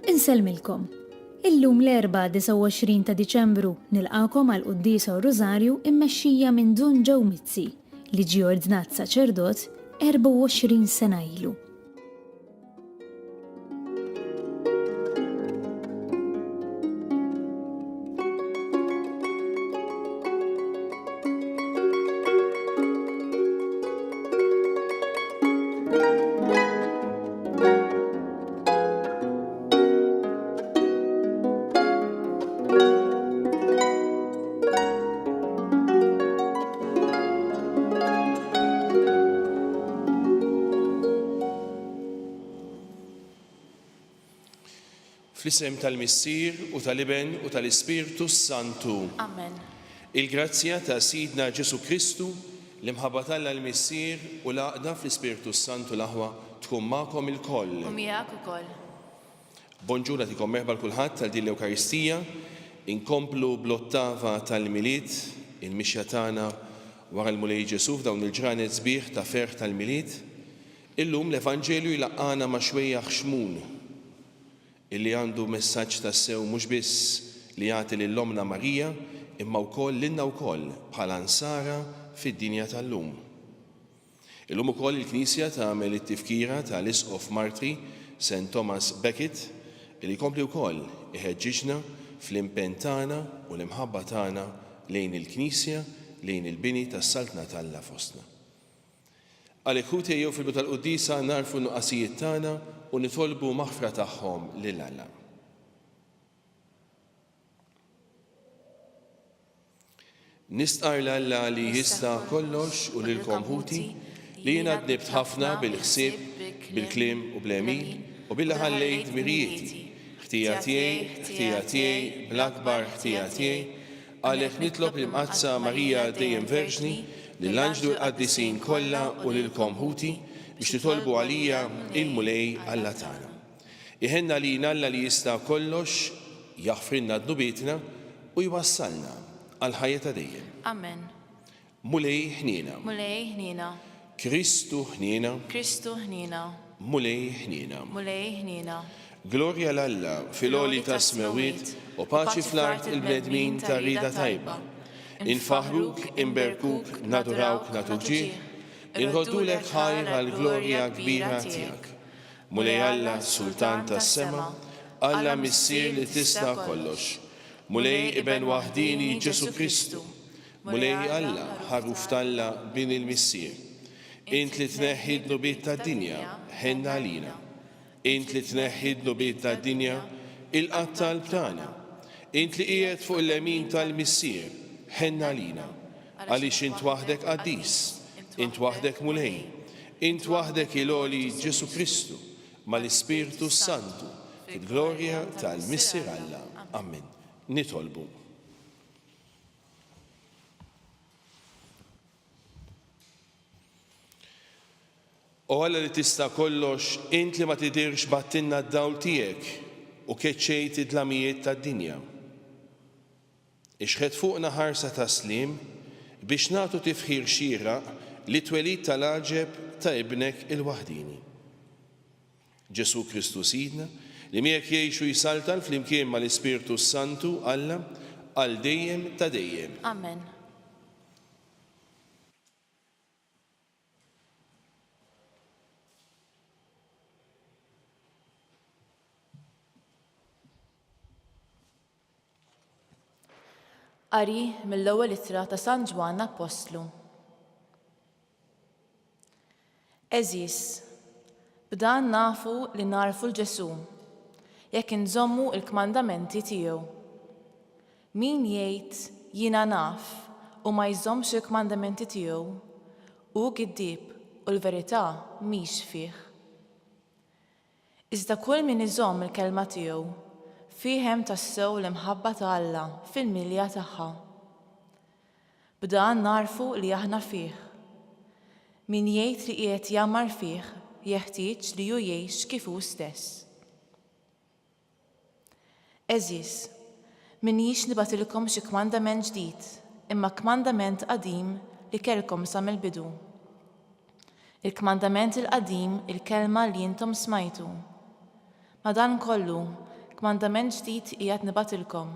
Insellmilkom. Illum l-Erbgħa 29 ta' Diċembru nilqagħkom għal quddiesa u Rużarju mmexxija minn Dun Joe Mizzi li ġie ordnat saċerdot 24 sena ilu. Fl-isem tal-Missier u tal-Iben u tal-Ispirtu s-Santu. Amen. Il-grazzja ta' Sidna Ġesù Kristu, l-imħabba t'Alla l-Missier u l-għaqda fl-Ispirtu s-Santu l-aħwa tkun magħkom ilkoll. U miegħek ukoll. Bonġu, nagħtikom merħba 'l kulħadd għal din l-Ewkaristija. Inkomplu bl-ottava tal-Milied, il-mixja tagħna wara l-Mulej Ġesù f'dawn il-ġranet sbieħ ta' ferħ tal-Milied. Illum l-Evanġelju jlaqqagħna ma' xwejjaħ Xmun, illi għandu messaġġ tassew mhux biss li jagħti lil Ommna Marija imma wkoll lilna wkoll bħala Nsara fid-dinja tal-lum. Illum ukoll il-Knisja tagħmel it-tifkira ta' l-Isqof Martri Saint Thomas Becket li jkompli wkoll iħeġġiġna fl-impenn tagħna u l-imħabba tagħna lejn il-Knisja, lejn il-bini tas-Saltna t'Alla fostna. Għalhekk ħuti ejjew fil-bidu tal-quddiesa nagħrfu n-nuqqasijiet tagħna u nitolbu maħfra tagħhom lil Alla. Nistqarr 'l Alla li jista' kollox u lilkom ħuti, li jiena dnibt ħafna bil-ħsieb, bil-kliem u bl-għemil, u billi ħallejt dmirijieti. Ħtija tiegħi, ħtija tiegħi, bl-akbar ħtija tiegħi, għalhekk nitlob lill-Imqaddsa Marija dejjem Verġni, lill-anġli u l-qaddisin kollha u lilkom ħuti, biex titolbu għalija il-Mulej Alla tagħna. Iħenn għalina Alla li jista' kollox, jaħfrilna dnubietna u jwassalna għall-ħajja ta' dejjem. Amen. Mulej ħniena. Mulej ħniena. Kristu ħniena. Kristu ħniena. Mulej ħniena. Mulej ħniena. Glorja 'l Alla fil-għoli tas-smewwiet u paċi fl-art il-bnedmin ta' rieda tajba. Infaħħruk, inberkuk, nadurawk, nagħtuk ġieħ, inroddulek ħajr għall-glorja kbira tiegħek. Mulej Alla, Sultan tas-sema, Alla Missier li tista' kollox, Mulej Iben waħdieni Ġesù Kristu, Mulej Alla, Ħaruf t'Alla, Bin il-Missier. Int li tneħħi d-dnubiet tad-dinja, ħenn għalina. Int li tneħħi d-dnubiet tad-dinja, ilqa' t-talb tagħna. Int li qiegħed fuq il-lemin tal-Missier, ħenn għalina. Għaliex int waħdek qaddis, int waħdek Mulej, int waħdek il-Għoli Ġesù Kristu, mal-Ispirtu s-Santu, fil-glorja tal-Missier Alla. Ammen. Nitolbu. O Alla li tista' kollox, int li ma tidhirx bgħattilna d-dawl tiegħek u keċċejt id-dlamijiet tad-dinja. Ixħet fuqna ħarsa ta' sliem biex nagħtu tifħir xieraq lit-twelid tal-għaġeb ta' Ibnek il-waħdieni. Ġesù Kristu Sidna, li miegħek jgħix u jsaltan flimkien mal-Ispirtu s-Santu, Alla, għal dejjem ta' dejjem. Amen. Qari mill-ewwel ittra ta' San Ġwann Appostlu. Għeżież, b'dan nafu li nagħrfu 'l Ġesù, jekk inżommu l-kmandamenti tiegħu. Min jgħid, Jiena naf, u ma jżommx il-kmandamenti tiegħu, hu giddieb u l-verità mhix fih. Iżda kull min iżomm il-kelma tiegħu, fih hemm tassew l-imħabba ta' Alla fil-milja tagħha. B'dan nagħrfu li aħna fih. Min jgħid li qiegħed jgħammar fih jeħtieġ li hu jgħix kif hu stess. Għeżież, m'iniex nibgħatilkom xi kmandament ġdid, imma kmandament qadim li kellkom sa mill-bidu. Il-kmandament il-qadim il-kelma li intom smajtu. Madankollu, Kmandament ġdid qiegħed nibgħatilkom,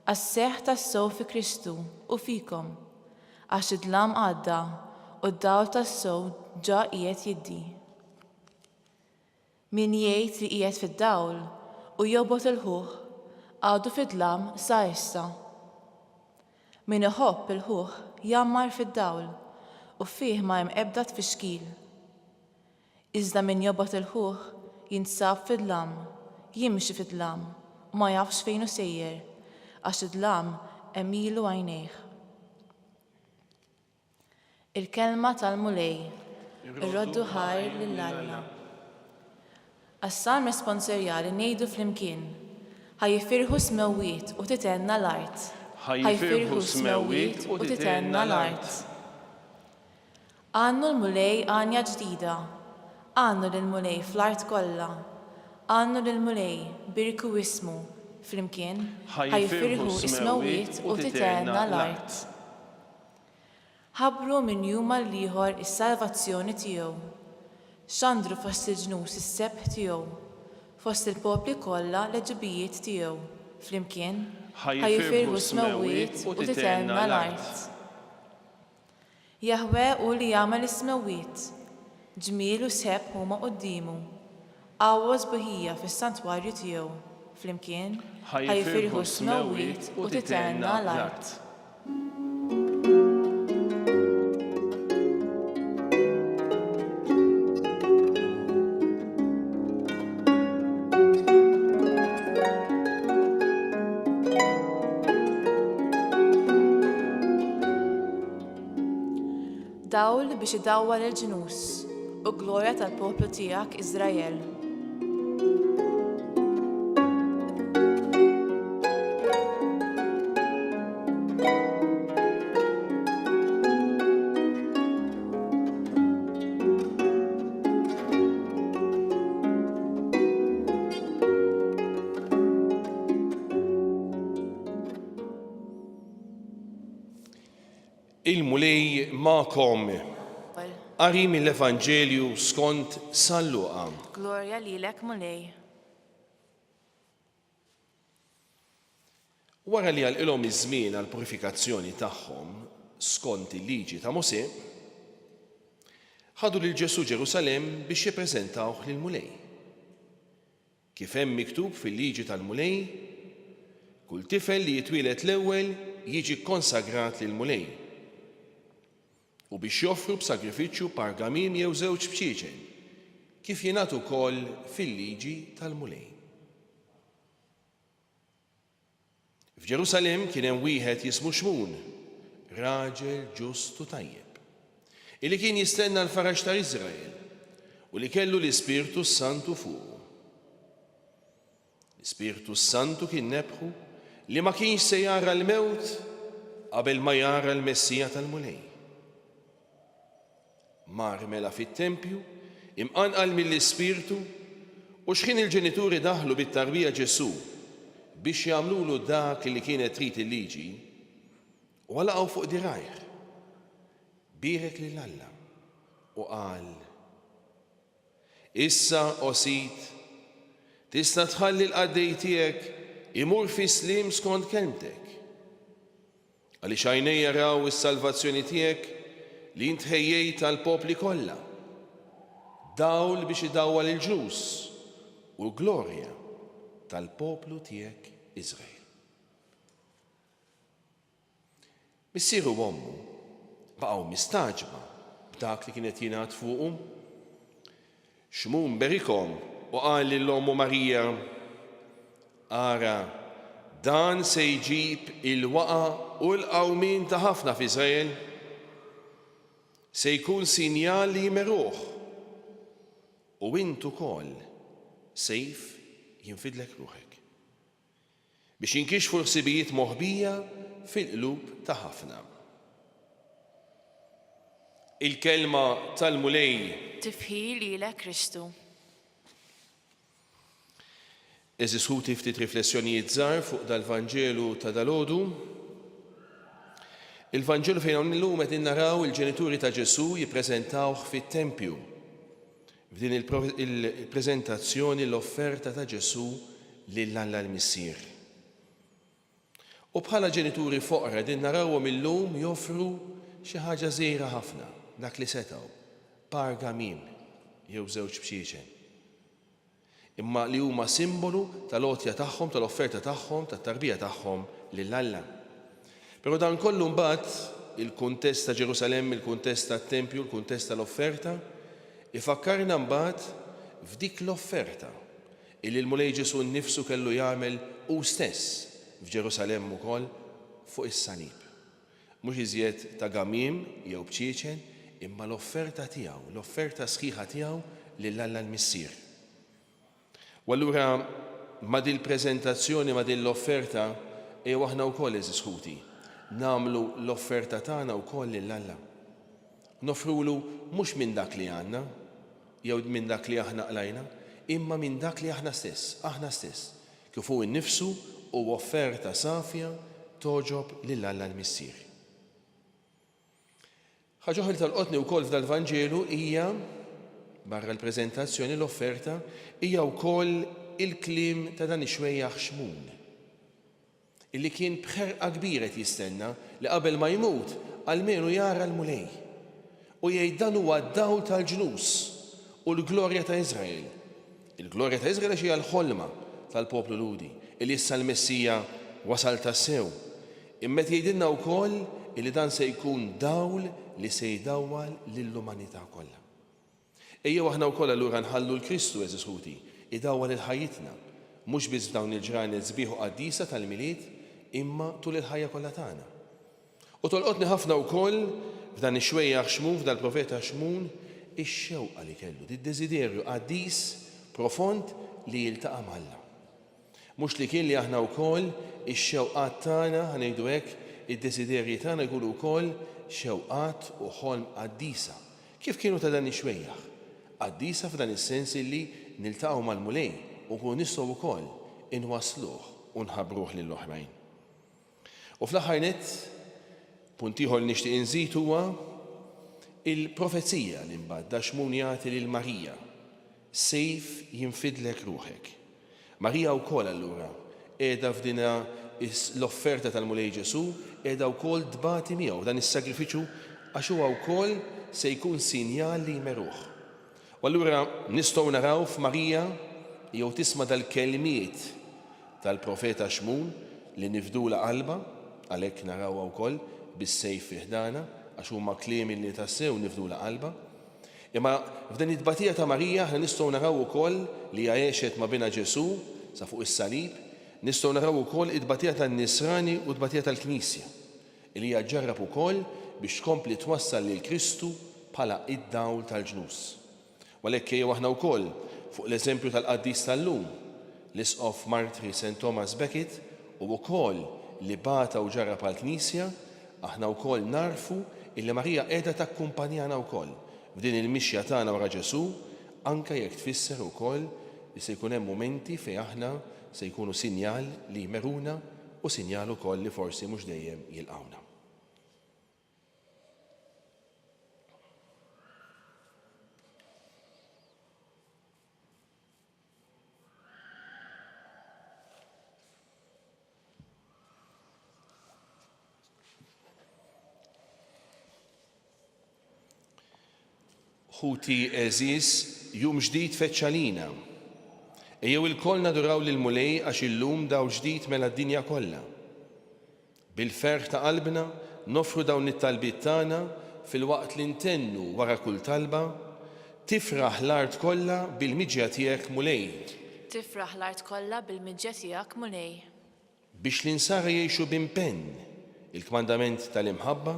għas-seħħ tassew fi Kristu u fikom, għax id-dlam għadda u d-dawl tassew ġa qiegħed jiddi. Min jgħid li qiegħed fid-dawl u jobgħod 'il ħuh, għadu fid-dlam sa issa. Min iħobb 'il ħuh jgħammar fid-dawl, u fih ma hemm ebda tfixkil. Iżda min jobgħod 'il ħuh jinsab fid-dlam, jimxi fid-dlam, u ma jafx fejn hu sejjer, għax id-dlam għemilu għajnejh. Il-Kelma tal-Mulej, Irroddu ħajr lil Alla. Għas-Salm Responsorjali ngħidu flimkien, Ħa jifirħu s-smewwiet u tithenna l-art. Ħa jifirħu s-smewwiet u tithenna l-art. Għannu l-Mulej għanja ġdida, għannu lill-Mulej fl-art kollha. Għannu lill-Mulej, bierku ismu, flimkien, Ħa jifirħu s-smewwiet u tithenna l-art. Ħabbru minn jum għall-ieħor is-salvazzjoni tiegħu. Xandru fost il-ġnus is-sebħ tiegħu, fost il-popli kollha l-għeġubijiet tiegħu, flimkien, Ħa jifirħu s-smewwiet u tithenna l-art. Jaħweh hu li għamel is-smewwiet, ġmiel u sħeb huma quddiemu, qawwa u sbuħija fis-santwarju tiegħu, flimkien, Ħa jifirħu s-smewwiet u tithenna l-art. Dawl biex idawwal il-ġnus u glorja tal-poplu tiegħek Iżrael. Il-Mulej magħkom. Qari mill-Evanġelju skont San Luqa. Glorja lilek Mulej. Wara li għalqilhom iż-żmien għall-purifikazzjoni tagħhom skont il-liġi ta' Mosè, ħadu lil Ġesù Ġerusalemm biex jippreżentawh lill-Mulej. Kif hemm miktub fil-liġi tal-Mulej, Kull tifel li jitwieled l-ewwel jiġi kkonsagrat lill-Mulej. U biex joffru b'sagrifiċċju par gamiem jew żewġ bċieċen, kif jingħad ukoll fil-liġi tal-Mulej. F'Ġerusalemm kien hemm wieħed jismu Xmun, raġel ġust u tajjeb, illi kien jistenna l-faraġ ta' Iżrael u li kellu l-Ispirtu s-Santu fuqu. L-Ispirtu s-Santu kien nebbħu li ma kienx se jara l-mewt qabel ma jara l-Messija tal-Mulej. Mar mela fit-tempju, imqanqal mill-Ispirtu, u xħin il-ġenituri daħlu bit-tarbija Ġesù biex jagħmlulu dak li kienet trid il-liġi, huwa laqgħu fuq dirgħajh, bierek lil Alla, u qal, Issa, o Sid, tista' tħalli l-qaddej tiegħek imur fis-sliem skont kelmtek. Għaliex għajnejja raw is-salvazzjoni tiegħek li int ħejjejt għall-popli kollha, dawl biex idawwal il-ġnus u l-glorja tal-poplu tiegħek Iżrael. Missieru u ommu baqgħu mistagħġba b'dak li kien qed jingħad fuqu. Xmun berikhom u qal lil ommu Marija, Ara, dan se jġib il-waqgħa u l-qawmien ta' ħafna f'Iżrael. Se jkun sinjal li jmeruh, u int ukoll sejf jinfidlek ruħek, biex jinkixfu l-ħsibijiet moħbija fil-qlub ta' ħafna. Il-Kelma tal-Mulej. Tifħir lilek Kristu. Għeżież ħuti ftit riflessjonijiet żgħar fuq dal-Vanġelu ta' dalgħodu. Il-Vanġelu fejn hawn illum qegħdin naraw il-ġenituri ta' Ġesù jippreżentawh fit-tempju. F'din il-preżentazzjoni l-offerta ta' Ġesù lil Alla l-Missier. U bħala ġenituri foqra qegħdin narawhom illum joffru xi ħaġa żgħira ħafna, dak li setgħu, par gamiem jew żewġ bċieċen. Imma li huma simbolu tal-għotja tagħhom, tal-offerta tagħhom, tat-tarbija tagħhom lil Alla. Però dan kollu mbagħad, il-kuntest ta' Ġerusalemm, il-kuntest tat-tempju, il-kuntest tal-offerta, ifakkarna mbagħad f'dik l-offerta Illi l-Mulej Ġesù nnifsu kellu jagħmel hu stess f'Ġerusalemm ukoll fuq is-salib. Mhux iżjed ta' gamiem jew bċieċen, imma l-offerta tiegħu, l-offerta sħiħa tiegħu lil Alla l-Missier. U allura ma' dil-preżentazzjoni, ma' din l-offerta, ejjew aħna wkoll, għeżież ħuti, nagħmlu l-offerta tagħna wkoll lil Alla. Noffrulu mhux minn dak li għandna, jew minn dak li aħna qlajna, imma minn dak li aħna stess, aħna stess, kif hu nnifsu hu offerta safja togħġob lil Alla l-Missier. Ħaġa oħra li tolqotni wkoll f'dal-Vanġelu hija, barra l-preżentazzjoni, l-offerta, hija wkoll il-kliem ta' dan ix-xwejjaħ Xmun. Illi kien b'ħerqa kbira qed jistenna li qabel ma jmut almenu jara l-Mulej. U jgħid dan huwa d-dawl tal-ġnus u l-glorja ta' Iżrael. Il-glorja ta' Iżrael għax hija l-ħolma tal-poplu Lhudi, illi issa l-Messija wasal tassew. Imma qed jgħidilna wkoll illi dan se jkun dawl li se jdawwal lill-umanità kollha. Ejjew aħna wkoll allura nħallu 'l Kristu, għeżież ħuti, idawwal 'il ħajjitna, mhux biss f'dawn il-ġranet sbieħ u qaddisa tal-Milied, imma tul il-ħajja kollha tagħna. U tolqotni ħafna wkoll f'dan ix-xwejjaħ Xmun, f'dal-profeta Xmun, ix-xewqa li kellu, did-desiderju qaddis profond li jiltaqa' m'Alla. Mhux li kien li aħna wkoll ix-xewqat tagħna, ħa ngħidu hekk, id-desiderji tagħna jkunu wkoll xewqat u ħolm qaddisa, kif kienu ta' dan ix-xwejjaħ. Qaddisa f'dan is-sens illi niltaqgħu mal-Mulej u nkunu nistgħu wkoll inwassluh u nħabbruh lill-oħrajn. U fl-aħħar nett, punt ieħor li nixtieq inżid huwa il-profezija li mbagħad da Xmun jagħti lil Marija, Sejf jinfidlek ruħek. Marija wkoll allura qiegħda f'din l-offerta tal-Mulej Ġesù, qiegħda wkoll tbati miegħu dan is-sagrifiċċju għax huwa wkoll se jkun sinjal li jmeruh. U allura nistgħu naraw f'Marija jew tisma' dal-kelmiet tal-profeta Xmun li nifdulha qalbha, għalhekk narawha wkoll bis-sejf fi ħdanha, għax huma kliem li tassew nifdulha qalbha. Imma f'din it-tbatija ta' Marija aħna nistgħu naraw ukoll li hija għexet ma' binha Ġesù sa fuq is-salib, nistgħu naraw ukoll it-tbatija tan-Nisrani u t-tbatija tal-Knisja, li hija ġġarrab ukoll biex tkompli twassal lil Kristu bħala id-dawl tal-ġnus. U għalhekk ejjew aħna wkoll, fuq l-eżempju tal-qaddis tal-lum, l-Isqof Martri Saint Thomas Becket, u wkoll li bata u ġarrab għall-Knisja, aħna wkoll nagħrfu illi Marija qiegħda takkumpanjana wkoll f'din il-mixja tagħna wara Ġesù, anke jekk tfisser ukoll li se jkun hemm mumenti fejn aħna se jkunu sinjal li jmeruna u sinjal ukoll li forsi mhux dejjem jilqgħuna. Ħuti għeżież, jum ġdid feġġ għalina. Ejjew ilkoll naduraw lill-Mulej għax illum dawl ġdid mela d-dinja kollha. Bil-ferħ ta' qalbna noffru dawn it-talbiet tagħna filwaqt li ntennu wara kull talba, Tifraħ l-art kollha bil-miġja tiegħek, Mulej. Tifraħ l-art kollha bil-miġja tiegħek, Mulej. Biex l-insara jgħixu b'impenn il-kmandament tal-imħabba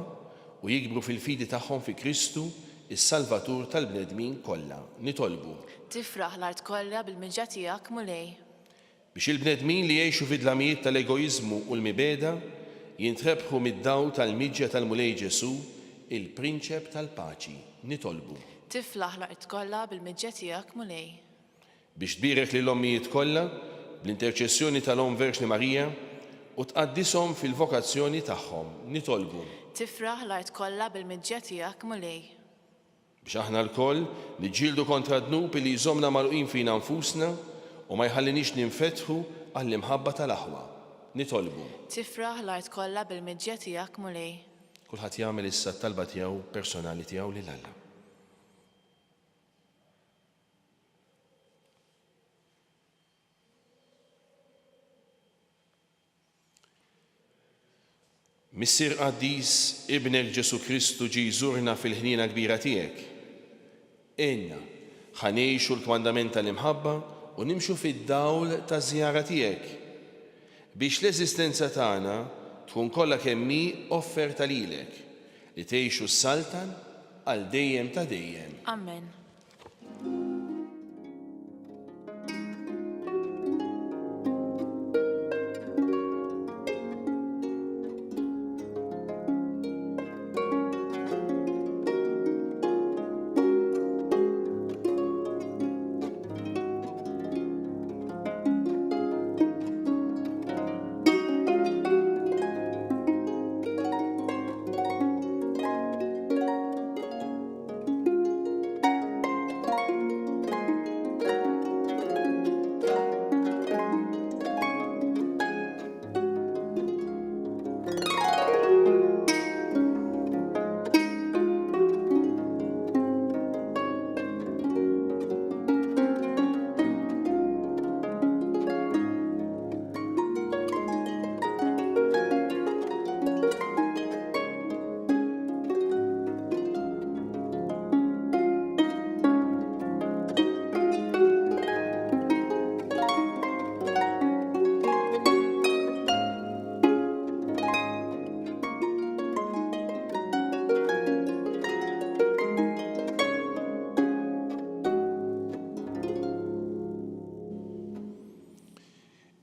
u jikbru fil-fidi tagħhom fi Kristu, is-Salvatur tal-bnedmin kollha. Nitolbu. Tifraħ l-art kollha bil-miġja tiegħek, Mulej. Biex il-bnedmin li jgħixu fid-dlamijiet tal-egoiżmu u l-mibegħda jintrebħu mid-dawl tal-miġja tal-Mulej Ġesù, il-Prinċep tal-Paċi. Nitolbu. Tiflaħ l-art kollha bil-miġja tiegħek, Mulej. Biex tbierek lill-ommijiet kollha bl-interċessjoni tal-Omm Verġni Marija u tqaddishom fil-vokazzjoni tagħhom. Nitolbu. Tifraħ l-art kollha bil-miġja tiegħek, Mulej. Biex aħna lkoll niġġieldu kontra d-dnub li jżommna magħluqin fina nfusna u ma jħalliniex ninfetħu. għall-imħabba tal-aħwa. Nitolbu. Tifraħ l-art kollha bil-miġja tiegħek, Mulej. Kulħadd jagħmel issa t-talba tiegħu personali tiegħu lil Alla. Missier qaddis, Ibnek Ġesù Kristu ġie jżurna fil-ħniena kbira tiegħek. Għinna ħa ngħixu l-kmandament tal-imħabba u nimxu fid-dawl taż-żjara tiegħek, biex l-eżistenza tagħna tkun kollha kemm hi offerta lilek, li tgħix u ssaltan għal dejjem ta' dejjem. Amen.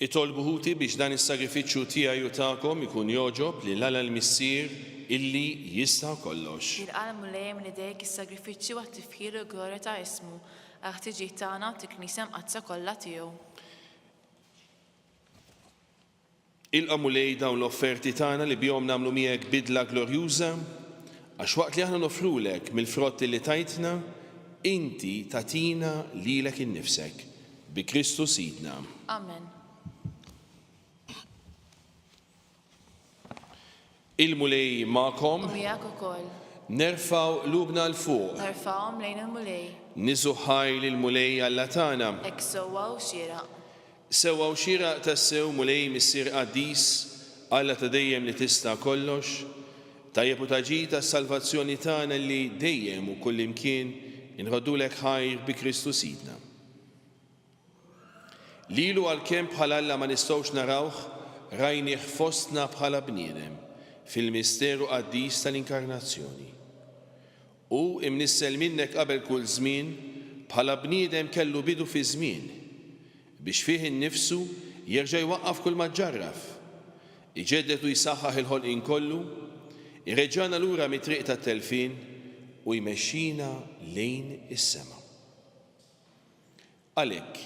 Itolbu ħuti biex dan is-sagrifiċċju tiegħi u tagħkom ikun jogħġob lil Alla l-Missier illi jista' kollox. Jilqa' l-Mulej minn idejk is-sagrifiċċju għat-tifħir u l-glorja ta' ismu, għall-ħtiġijiet tagħna u tal-Knisja Mqaddsa kollha tiegħu. Ilqa' Mulej dawn l-offerti tagħna li bihom nagħmlu miegħek bidla glorjuża, għax waqt li aħna noffrulek mill-frott li tajtna, inti tagħtina lilek innifsek, bi Kristu Sidna. Amen. Il-Mulej magħkom. U miegħek ukoll. Nerfgħu qlubna 'l fuq. Nerfgħuhom lejn il-Mulej. Niżżu ħajr lill-Mulej Alla tagħna. Hekk sewwa u xieraq. Sewwa u xieraq tassew, Mulej Missier qaddis, Alla ta' dejjem li tista' kollox, tajjeb u ta' ġid għas-salvazzjoni tagħna li dejjem u kullimkien inroddulek ħajr bi Kristu Sidna. Lilu għalkemm bħal Alla ma nistgħux narawh, rajnih fostna bħala bniedem, fil-misteru qaddis tal-Inkarnazzjoni. Hu, imnissel minnek qabel kull żmien, bħala bniedem kellu bidu fiż-żmien, biex fih innifsu jerġa' jwaqqaf kull ma ġġarraf, iġedded u jsaħħaħ il-ħolqien kollu, ireġġagħna lura mit-triq tat-telfien u jmexxina lejn is-sema. Għalhekk,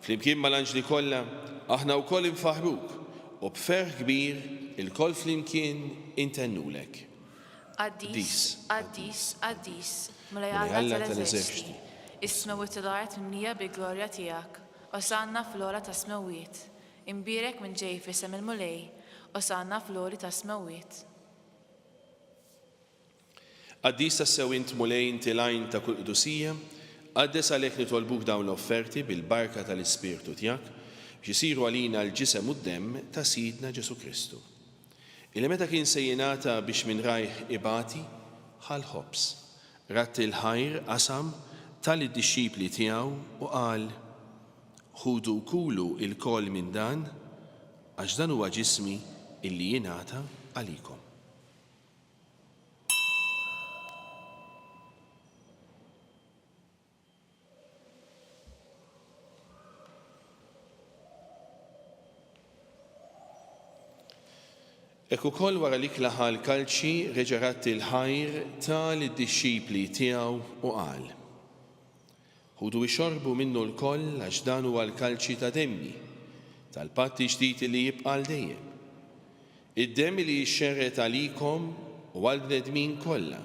flimkien mal-anġli kollha, aħna wkoll infaħħruk u b'ferħ kbir ilkoll flimkien intennulek. Qaddis, qaddis, qaddis, Mulej Alla tal-eżerċti, is-smewwiet u l-art mimlija bil-glorja tiegħek. Osanna fl-ogħla tas-smewwiet. Imbierek min ġej f'isem il-Mulej. Osanna fl-għoli tas-smewwiet. Qaddis tassew int Mulej inti l-għajn ta' kull qdusija, qaddes għalhekk nitolbuk dawn l-offerti bil-barka tal-Ispirtu tiegħek biex isiru għalina l-ġisem u d-demm ta' Sidna Ġesù Kristu. Illi meta kien se jingħata biex minn rajh ibati, ħa l-ħobż, radd il-ħajr, qasam, ta lid-dixxipli tiegħu u qal, Ħudu u kulu ilkoll minn dan, għax dan huwa ġismi illi jingħata għalikom. Hekk ukoll wara l-ikla ħa l-kalċi, reġa' radd il-ħajr, ta lid-dixxipli tiegħu u qal, Ħudu ixorbu minnu lkoll għax dan huwa l-kalċi ta' demmi, tal-patt il-ġdid li jibqa' għal dejjem. Id-demm li jixxerred għalikom u għall-bnedmin kollha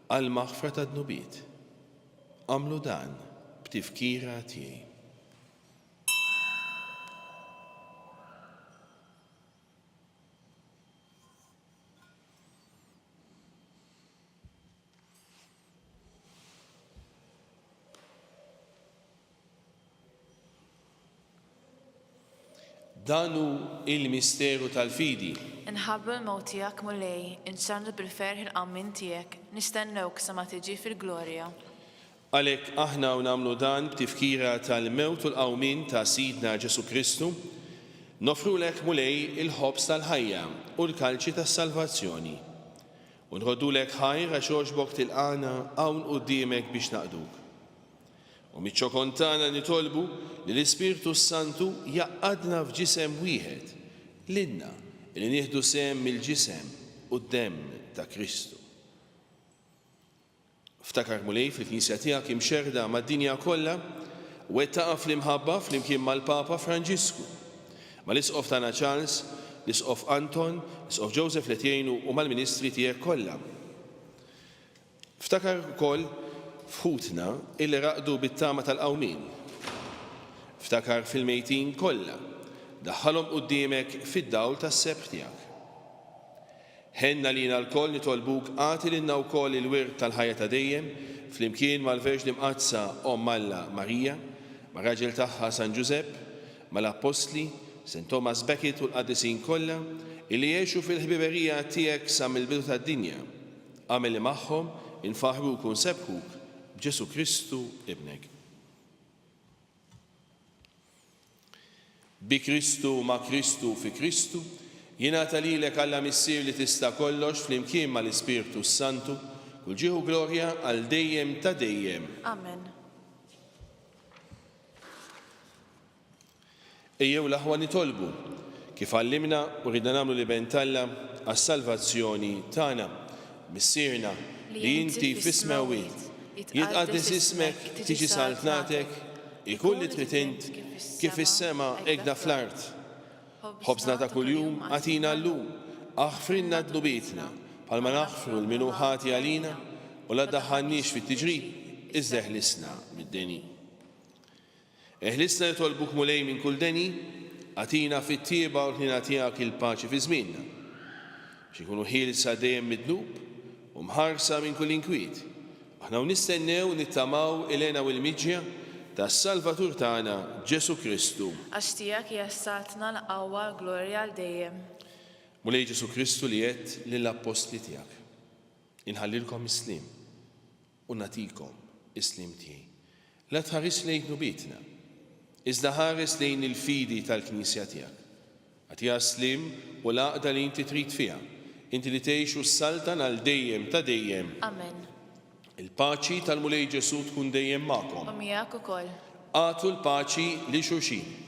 għall-maħfra tad-dnubiet. Agħmlu dan b'tifkira tiegħi. Dan hu l-misteru tal-fidi. Inħabbru l-mewt tiegħek, Mulej, inxandru bil-ferħ il-qawmien tiegħek, nistennewk sa ma tiġi fil-glorja. Għalhekk aħna u nagħmlu dan b'tifkira tal-mewt u l-qawmien ta' Sidna Ġesù Kristu, noffrulek, Mulej, il-ħobż tal-ħajja u l-kalċi tas-salvazzjoni. U nroddulek ħajr għax għoġbok tilqagħna hawn quddiemek biex naqduk. U miċ-ċokon tagħna nitolbu li l-Ispirtu s-Santu jgħaqqadna f'ġisem wieħed, lilna li nieħdu sehem mill-ġisem u d-demm ta' Kristu. Ftakar, Mulej, fil-Knisja tiegħek imxerrda mad-dinja kollha, u wettaqha fl-imħabba flimkien mal-Papa Franġisku, mal-Isqof tagħna Charles, l-Isqof Anton, l-Isqof Joseph Letiejnu u mal-ministri tiegħek kollha. Ftakar ukoll f'ħutna illi raqdu bit-tama tal-qawmien. Ftakar fil-mejtin kollha, daħħalhom quddiemek fid-dawl tas-sebħ tiegħek. Ħenn għalina lkoll nitolbuk agħti lilna wkoll il-wirt tal-ħajja ta' dejjem flimkien mal-Verġni Mqaddsa Omm Alla Marija, mar-raġel tagħha San Ġużepp, mal-Appostli, Saint Thomas Becket u l-qaddisin kollha, illi għexu fil-ħbiberija tiegħek sa mill-bidu tad-dinja. Agħmel li magħhom infaħħruk u nsebbħuk b'Ġesù Kristu Ibnek. Bi Kristu, ma' Kristu u fi Kristu, jingħata lilek Alla Missier li tista' kollox flimkien mal-Ispirtu s-Santu, kull ġieħ u glorja għal dejjem ta' dejjem. Amen. Ejjew l-aħwa nitolbu, kif għallimna u ridna nagħmlu l-Iben t'Alla għas-salvazzjoni tagħna. Missierna, li inti fis-smewwiet, jitqaddes ismek, tiġi saltnatek, ikun li trid int, kif fis-sema hekk fl-art. Ħobżna ta' kuljum agħtina llum, aħfrilna dnubietna, bħalma naħfru 'l min hu ħati għalina, u la ddaħħalniex fit-tiġrib, iżda eħlisna mid-deni. Eħlisna nitolbuk Mulej minn kull deni, agħtina fit-tjieba u l-ħniena tiegħek il-paċi fi żmienna, biex inkunu ħielsa dejjem mid-dnub u mħarsa minn kull inkwiet, aħna u nistennew u nittamaw il-hena u l-miġja tas-Salvatur tagħna Ġesù Kristu. Għax tiegħek hija s-saltna, l-qawwa, l-glorja għal dejjem. Mulej Ġesù Kristu li għedt lill-appostli tiegħek, Inħallilkom is-sliem. U nagħtikom is-sliem tiegħi. La tħarisx lejn dnubietna, iżda ħares lejn il-fidi tal-Knisja tiegħek. Agħtiha s-sliem u l-għaqda li inti trid fiha, inti li tgħix u ssaltan għal dejjem ta' dejjem. Amen. Il-paċi tal-Mulej Ġesù tkun dejjem magħkom. U miegħek ukoll. Agħtu l-paċi lil xulxin.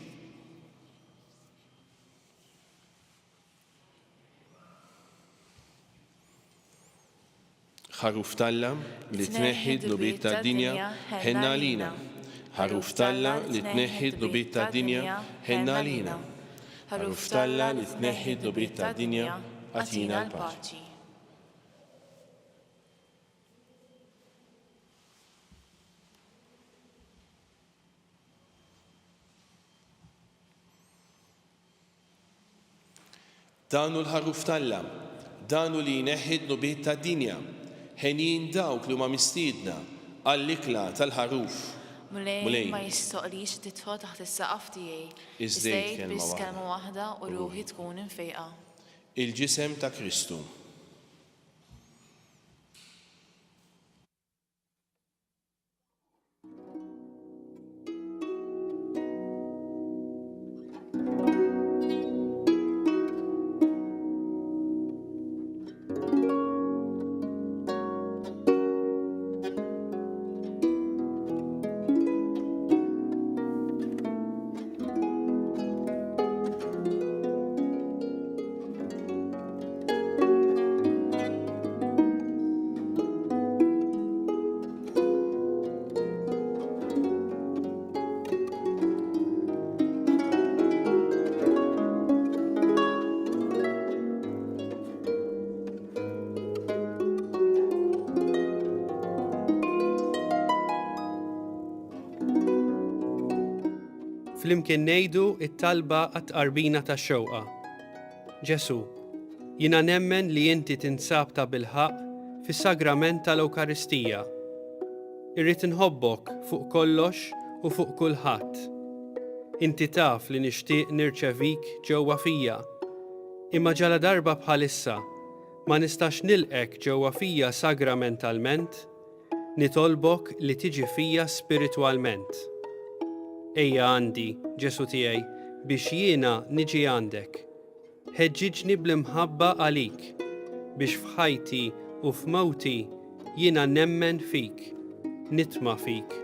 Ħaruf t'Alla li tneħħi d-dnubiet tad-dinja, ħenn għalina. Ħaruf t'Alla li tneħħi d-dnubiet tad-dinja, ħenn għalina. Ħaruf t'Alla li tneħħi d-dnubiet tad-dinja, agħtina l-paċi. Dan hu l-Ħaruf t'Alla, dan hu li jneħħi d-dnubiet tad-dinja. Henjin dawk li huma mistiedna għall-ikla tal-Ħaruf. Mulej, ma jistoqlix li tidħol taħt is-saqaf tiegħi, iżda għid biss kelma waħda u ruħi tkun imfejqa. Il-Ġisem ta' Kristu. Flimkien ngħidu it-talba għat-tqarbina tax-xewqa. Ġesù, jiena nemmen li inti tinsab tabilħaqq fis-sagrament tal-Ewkaristija. Irrid inħobbok fuq kollox u fuq kulħadd. Inti taf li nixtieq nirċevik ġewwa fija. Imma ġaladarba bħalissa ma nistax nilqgħek ġewwa fija sagramentalment, nitolbok li tiġi fija spiritwalment. Ejja għandi, Ġesù tiegħi, biex jiena niġi għandek. Ħeġġiġni bl-imħabba għalik, biex f'ħajti u f'mewti jiena nemmen fik, nitma' fik,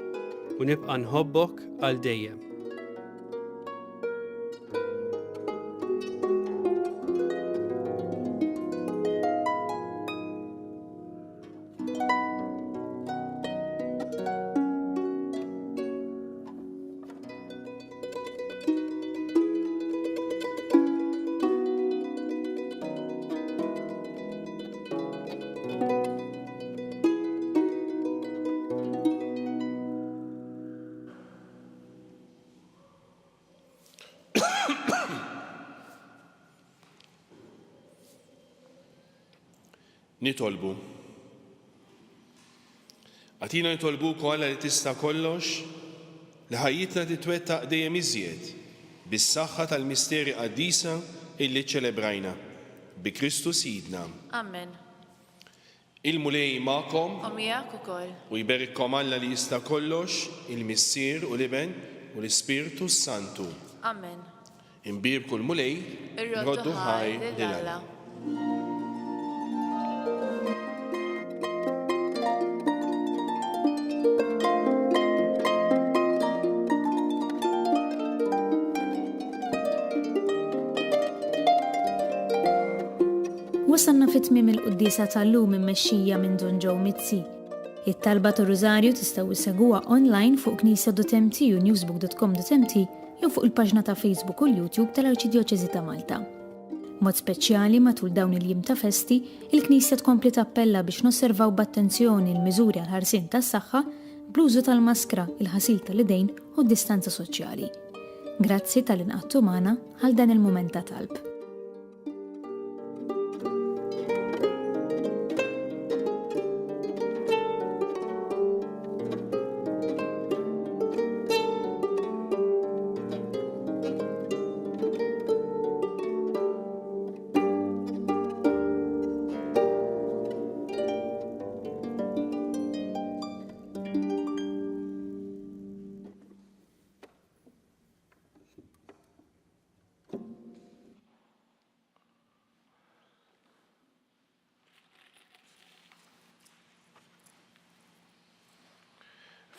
u nibqa' nħobbok għal dejjem. Nitolbu. Agħtina nitolbuk, o Alla li tista' kollox, li ħajjitna titwettaq dejjem iżjed bis-saħħa tal-misteri qaddisa illi ċċelebrajna. Bi Kristu Sidna. Amen. Il-Mulej magħkom. U miegħek ukoll. U jberikkom Alla li jista' kollox, il-Missier u l-Iben u l-Ispirtu s-Santu. Amen. Inbierku l-Mulej, Irroddu ħajr lil Alla. Wasalna fi tmiem il-quddiesa tal-lum immexxija minn Dun Joe Mizzi. It-talba tar-Rużarju tistgħu issegwuha online fuq knisja.mt u newsbook.com.mt jew fuq il-paġna ta' Facebook u l-YouTube tal-Arċidjoċesi ta' Malta. Mod speċjali matul dawn il-jiem ta' festi, il-Knisja tkompli tappella biex nosservaw b'attenzjoni l-miżuri għall-ħarsien tas-saħħa bl-użu tal-maskra, il-ħasil tal-idejn u d-distanza soċjali. Grazzi talli nqgħadtu magħna għal dan il-mument ta' talb.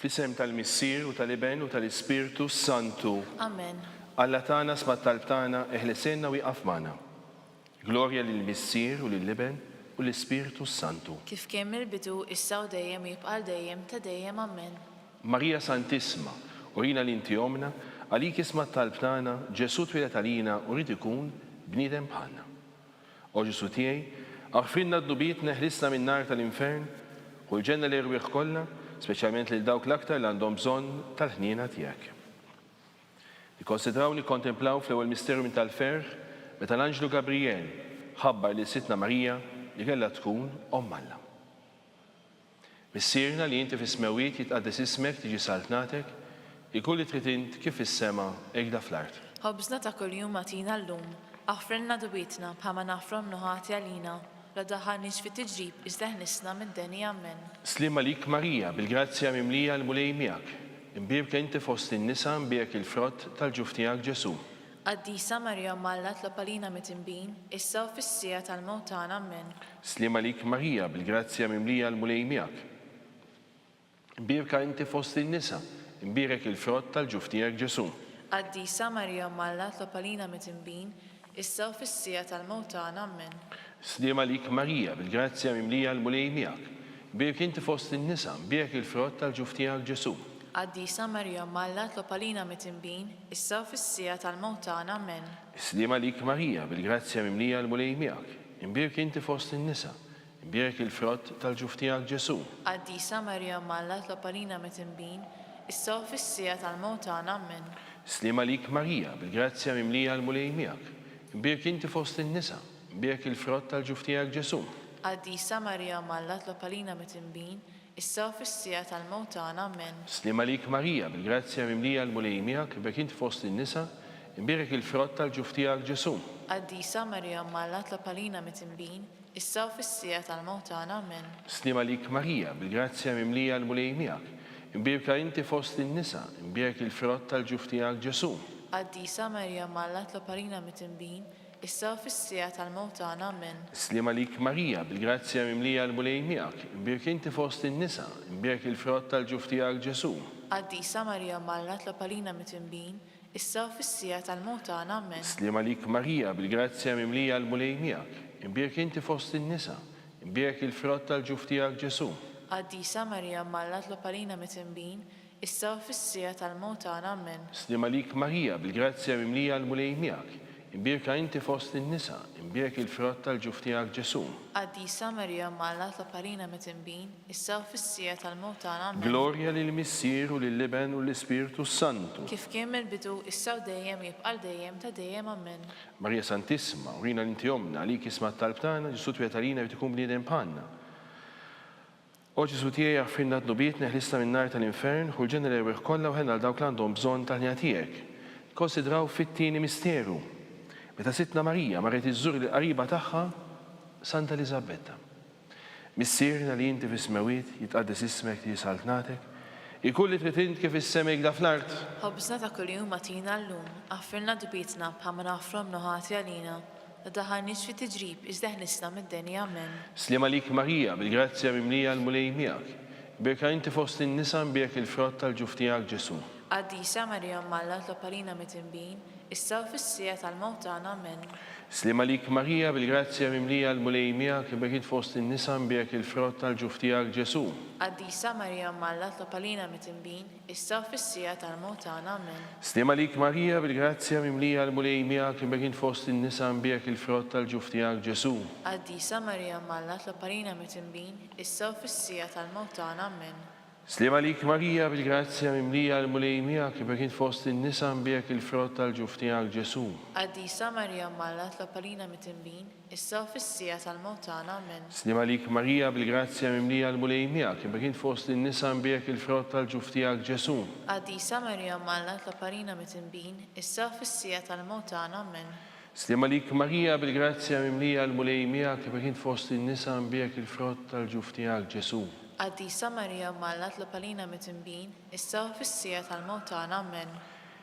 Fl-isem tal-Missier u tal-Iben u tal-Ispirtu s-Santu. Amen. Alla tagħna sma' t-talb tagħna, eħlesilna u ieqaf magħna. Glorja lill-Missier u lill-Iben u l-Ispirtu s-Santu. Kif kien mill-bidu, issa u dejjem u jibqa' għal dejjem ta' dejjem. Amen. Marija Santissma, urina li inti Ommna, għalik isma' t-talb tagħna, Ġesù twieled għalina u ried ikun bniedem bħalna. O Ġesù tiegħi, aħfrilna dnubietna eħlisna min-nar tal-infern, ħu l-ġenna l-erwieħ kollha, speċjalment lil dawk l-aktar li għandhom bżonn tal-ħniena tiegħek. Nikkonsidraw u nikkontemplaw fl-ewwel misteru minn tal-ferħ meta l-anġlu Gabrijel ħabbar lil Sidtna Marija li kellha tkun Omm Alla. Missierna li inti fis-smewwiet jitqaddes ismek tiġi saltnatek, ikun li trid int kif fis-sema hekda fl-art. Ħobżna ta' kuljum agħtina llum. Aħfrilna dnubietna bħalma naħfru għamlu ħati għalina, la ddaħħalniex fit-tiġrib iżda eħlisna mid-deni. Ammen. Sliem għalik Marija, bil-grazzja mimlija l-Mulej miegħek. Imbierka inti fost in-nisa mbierek il-frott tal-ġuf tiegħek Ġesù. Qaddisa Marija Omm Alla tlob għalina mitinbin, issa u fis-siegħa tal-mewt tagħna. Ammen. Sliem għalik Marija, bil-grazzja mimlija l-Mulej miegħek. Imbierka inti fost in-nisa, imbierek il-frott tal-ġuf tiegħek Ġesù. Qaddisa Marija Omm Alla tlob għalina mitinbin, issa u fis-siegħa tal-mewt tagħna. Ammen. Sliem għalik Marija, bil-grazzja mimlija l-Mulej miegħek. Imbierek inti fost in-nisa, imbierek il-frott tal-ġuf tiegħek Ġesù. Qaddisa Marija Omm Alla tlob għalina mitinbin, issa u fis-siegħa tal-mewt tagħna. Ammen. Sliem għalik Marija, bil-grazzja mimlija l-Mulej miegħek. Imbierek inti fost in-nisa, imbierek il-frott tal-ġuf tiegħek Ġesù. Qaddisa Marija Omm Alla tlob għalina mitinbin, issa u fis-siegħa tal-mewt tagħna. Ammen. Sliem għalik Marija, bil-grazzja mimlija l-Mulej miegħek. Imbierek inti fost in-nisa, imbierek il-frott tal-ġuf tiegħek Ġesù. Qaddisa Marija Omm Alla tlob għalina mitinbin, Issa u fis-siegħa tal-mewt tagħna. Ammen. Sliem għalik Marija, bil-grazzja mimlija l-Mulej miegħek, imbierek int fost in-nisa, imbierek il-frott tal-ġuf tiegħek Ġesù. Qaddisa Marija Omm Alla tlob għalina mitinbin, issa u fis-siegħa tal-mewt tagħna. Ammen. Sliem għalik Marija, bil-grazzja mimlija l-Mulej miegħek, imbierka inti fost in-nisa, imbierek il-frott tal-ġuf tiegħek Ġesù. Qaddisa Marija Omm Alla tlob għalina mitinbin, Issa u fis-siegħa tal-mewt tagħna. Ammen. Sliem għalik Marija, bil-grazzja mimlija l-Mulej miegħek, imbierka inti fost in-nisa, imbierek il-frott tal-ġuf tiegħek Ġesù. Qaddisa Marija Omm Alla tlob għalina mitinbin, issa u fis-siegħa tal-mewt tagħna. Ammen. Sliem għalik Marija, bil-grazzja mimlija l-Mulej miegħek, imbierka inti fost in-nisa, imbierek il-frott tal-ġuf tiegħek Ġesù. Qaddisa Marija Omm Alla tlob għalina mitinbin, Issa u fis-siegħa tal-mewt tagħna. Ammen. Sliem għalik Marija, bil-grazzja mimlija l-Mulej miegħek, imbierka inti fost in-nisa, imbierek il-frott tal-ġuf tiegħek Ġesù. Qaddisa Marija Omm Alla tlob għalina mitinbin, issa u fis-siegħa tal-mewt tagħna. Ammen. Glorja lill-Missier u lill-Iben u lill-Ispirtu s-Santu. Kif kien mill-bidu, issa u dejjem, u jibqa' għal dejjem ta' dejjem. Ammen. Marija Santissima, urina li inti Ommna, għalik isma' t-talb tagħna, Ġesù twieled għalina jrid ikun bniedem bħalna. O Ġesù tiegħi, aħfrilna dnubietna, eħlisna min-nar tal-infern, ħu l-ġenna l-erwieħ kollha u ħenn għal dawk li għandhom bżonn tal-ħniena tiegħek. Nikkonsidraw fit-tieni misteru, meta Sidtna Marija marret iżżur lill-qariba tagħha, Santa Eliżabetta. Missierna li inti fis-smewwiet, jitqaddes ismek, tiġi saltnatek, ikun li trid int kif fis-sema hekda fl-art. Ħobżna ta' kuljum agħtina llum, aħfrilna dnubietna bħalma naħfru għamlu ħati għalina, La daħħalniex fi tiġrib, iżda eħlisna mid-deni. Amen. Sliem għalik Marija, bil-grazzja mimlija l-Mulej miegħek. Imbierka inti fost in-nisa imbierek il-frott tal-ġuf tiegħek Ġesù. Qaddisa Marija Omm Alla tlob għalina midinbin, issa u fis-siegħa tal-mewt tagħna. Amen. Sliem għalik Marija, bil-grazzja mimlija l-Mulej miegħek, imbierek int fost in-nisa imbierek il-frott tal-ġuf tiegħek Ġesù. Qaddisa Marija Omm Alla tlob għalina midinbin, Issa u fis-siegħa tal-mewt tagħna. Ammen. Sliem għalik Marija, bil-grazzja mimlija l-Mulej miegħek, imbierek int fost in-nisa imbierek il-frott tal-ġuf tiegħek Ġesù. Qaddisa Marija Omm Alla tlob għalina mitinbin, issa u fis-siegħa tal-mewt tagħna. Ammen. Sliem għalik Marija, bil-grazzja mimlija l-Mulej miegħek, imbierek int fost in-nisa imbierek il-frott tal-ġuf tiegħek Ġesù. Qaddisa Marija Omm Alla tlob għalina mitinbin, Issa u fis-siegħa tal-mewt tagħna. Ammen. Sliem għalik Marija, bil-grazzja mimlija l-Mulej miegħek, imbierek int fost in-nisa imbierek il-frott tal-ġuf tiegħek Ġesù. Qaddisa Marija Omm Alla tlob għalina mitinbin, issa u fis-siegħa tal-mewt tagħna. Ammen. Sliem għalik Marija, bil-grazzja mimlija l-Mulej miegħek, imbierek int fost in-nisa imbierek il-frott tal-ġuf tiegħek Ġesù. Qaddisa Marija Omm Alla tlob għalina mitinbin, issa u fis-siegħa tal-mewt tagħna. Ammen.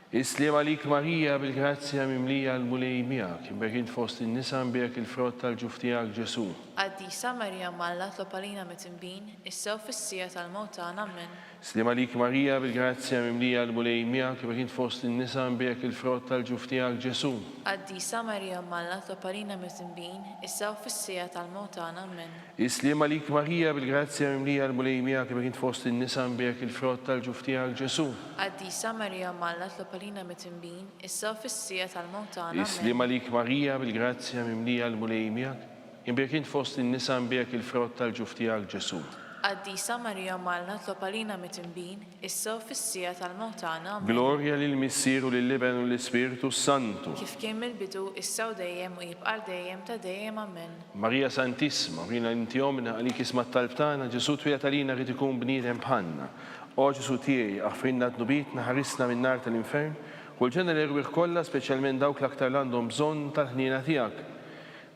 Is-sliem għalik Marija, bil-grazzja mimlija l-Mulej miegħek, imbierek int fost in-nisa imbierek il-frott tal-ġuf tiegħek Ġesù. Qaddisa Marija Omm Alla tlob għalina mitinbin, issa u fis-siegħa tal-mewt tagħna. Ammen. Sliem għalik Marija, bil-grazzja mimlija l-Mulej miegħek, imbierek int fost in-nisa imbierek il-frott tal-ġuf tiegħek Ġesù. Qaddisa Marija Omm Alla tlob għalina mitinbin, issa u fis-siegħa tal-mewt tagħna. Ammen. Is-sliem għalik Marija, bil-grazzja mimlija l-Mulej miegħek, imbierek int fost in-nisa imbierek il-frott tal-ġuf tiegħek Ġesù. Qaddisa Marija Omm Alla tlob għalina mitinbin, issa u fis-siegħa tal-mewt tagħna. Ammen. Is-sliem għalik Marija, bil-grazzja mimlija l-Mulej miegħek, imbierek int fost in-nisa imbierek il-frott tal-ġuf tiegħek Ġesù. Qaddisa Marija Omm Alla tlob għalina mitinbin, issa u fis-siegħa tal-mewt tagħna. Ammen. Glorja lill-Missier u lill-Iben u lill-Ispirtu s-Santu. Kif kien mill-bidu, issa u dejjem u jibqa' għal dejjem ta' dejjem. Ammen. Marija Santissima, urina li inti Ommna, għalik isma' t-talb tagħna, Ġesù twieled għalina ried ikun bniedem bħalna. O Ġesù tiegħi, aħfrilna dnubietna, ħarisna min-nar tal-infern, ħu l-ġenna l-erwieħ kollha, speċjalment dawk l-aktar l-għandhom bżonn tal-ħniena tiegħek.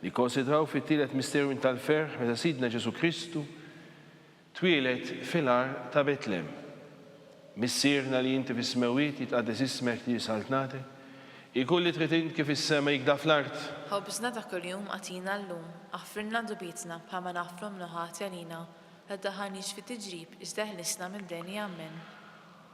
Nikkonsidraw fit-tielet misteru tal-ferħ meta Sidna Ġesù Kristu Twieled fil-għar ta' Betlem. Missierna li inti fis-smewwiet, jitqaddes ismek, tiġi saltnatek. Ikun li trid int kif fis-sema jikda fl-art. Ħobżna ta' kuljum agħtina llum. Aħfrilna dnubietna bħalma naħfru minnu ħati għalina. La ddaħħalniex fit-tiġrib, iżda eħlisna mid-deni. Ammen.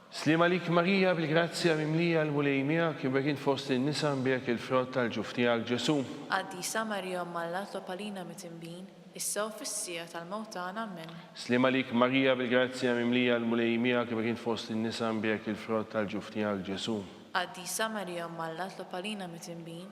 Sliem għalik Marija, bil-grazzja mimlija l-Mulej miegħek, imbierek int fost in-nisa, imbierek il-frott tal-ġuf tiegħek Ġesù. Qaddisa Marija Omm Alla tlob għalina mitinbin, issa u fis-siegħa tal-mewt tagħna. Ammen. Sliem għalik Marija, bil-grazzja mimlija l-Mulej miegħek, imbierek int fost in-nisa, imbierek il-frott tal-ġuf tiegħek Ġesù. Qaddisa Marija Omm Alla tlob għalina mitinbin,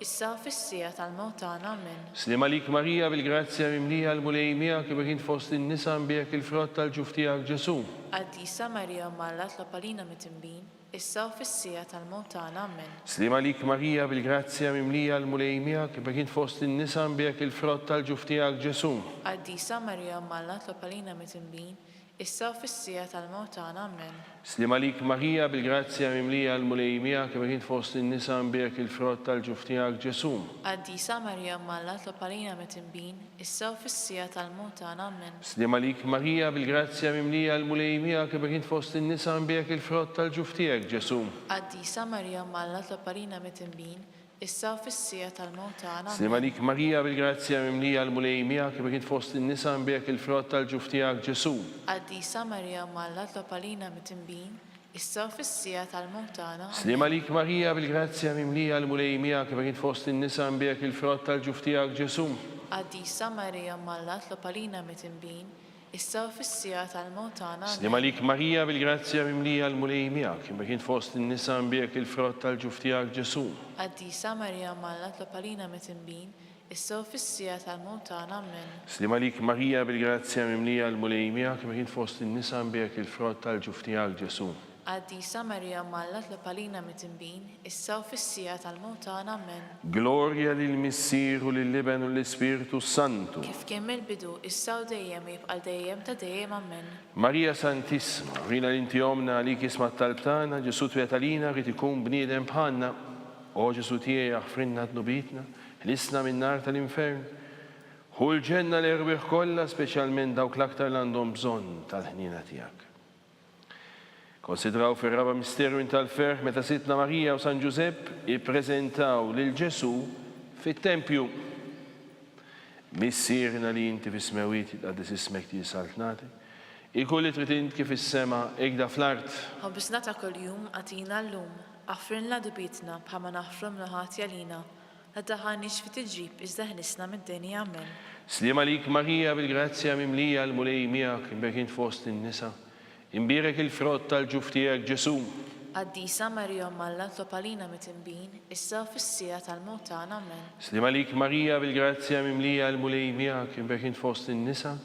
Issa u fis-siegħa tal-mewt tagħna. Ammen. Sliem għalik Marija, bil-grazzja mimlija l-Mulej miegħek, imbierek int fost in-nisa, imbierek il-frott tal-ġuf tiegħek Ġesù. Qaddisa Marija Omm Alla tlob għalina mitinbin, issa u fis-siegħa tal-mewt tagħna. Ammen. Sliem għalik Marija, bil-grazzja mimlija l-Mulej miegħek, imbierek int fost in-nisa, imbierek il-frott tal-ġuf tiegħek Ġesù. Qaddisa Marija Omm Alla tlob għalina mitinbin, Issa u fis-siegħa tal-mewt tagħna. Ammen. Sliem għalik Marija, bil-grazzja mimlija l-Mulej miegħek, imbierek int fost in-nisa, imbierek il-frott tal-ġuf tiegħek Ġesù. Qaddisa Marija Omm Alla tlob għalina midinbin, issa u fis-siegħa tal-mewt tagħna. Ammen. Sliem għalik Marija, bil-grazzja mimlija l-Mulej miegħek, imbierek int fost in-nisa, imbierek il-frott tal-ġuf tiegħek Ġesù. Qaddisa Marija Omm Alla tlob għalina midinbin, issa u fis-siegħa tal-mewt tagħna. Ammen. Sliem għalik Marija, bil-grazzja mimlija l-Mulej miegħek, imbierek int fost in-nisa, imbierek il-frott tal-ġuf tiegħek Ġesù. Qaddisa Marija Omm Alla tlob għalina midinbin, issa u fis-siegħa tal-mewt tagħna. Ammen. Sliem għalik Marija, bil-grazzja mimlija l-Mulej miegħek, imbierek int fost in-nisa, imbierek il-frott tal-ġuf tiegħek Ġesù. Qaddisa Marija Omm Alla tlob għalina midinbin, Issa u fis-siegħa tal-mewt tagħna. Ammen. Sliem għalik Marija, bil-grazzja mimlija l-Mulej miegħek, imbierek int fost in-nisa imbierek il-frott tal-ġuf tiegħek Ġesù. Qaddisa Marija Omm Alla tlob għalina midinbin, issa u fis-siegħa tal-mewt tagħna. Ammen. Sliem għalik Marija, bil-grazzja mimlija l-Mulej miegħek, imbierek int fost in-nisa imbierek il-frott tal-ġuf tiegħek Ġesù. Qaddisa Marija Omm Alla tlob għalina midinbin, issa u fis-siegħa tal-mewt tagħna. Ammen. Glorja lill-Missier u lill-Iben u lill-Ispirtu s-Santu. Kif kien mill-bidu, issa u dejjem u jibqa' għal dejjem ta' dejjem. Ammen. Marija Santissima, urina li inti Ommna għalik isma' t-talb tagħna, Ġesù twiegħed għalina rrid ikun bniedem bħalna. O Ġesù tiegħi aħfrilna dnubietna, ħlisna min-nar tal-infern. Ħu l-ġenna l-erwieħ kollha, speċjalment dawk l-aktar l-għandhom bżonn tal-ħniena tiegħek. Konsidraw fir-raba' misteru tal-ferħ meta Sidtna Marija u San Ġużepp ippreżentaw lil Ġesù fit-tempju. Missierna li inti fis-smewwiet, jitqaddes ismek, tiġi saltnatek. Ikun li trid int kif fis-sema, hekda fl-art. Ħobżna ta' kuljum agħtina llum, aħfrilna dnubietna bħalma naħfru 'l ħati għalina, La ddaħħalniex fi tiġrib iżda ħlisna mid-deni. Amen. Sliem għalik Marija bil-grazzja mimlija l-Mulej miegħek, imbierek int fost in-nisa, imbierek il-frott tal-ġuf tiegħek Ġesù. Qaddisa Marija Omm Alla tlob għalina mitinbin, issa u fis-siegħa tal-mewt tagħna. Amen. Sliem għalik Marija bil-grazzja mimlija l-Mulej miegħek, imbierek int fost in-nisa,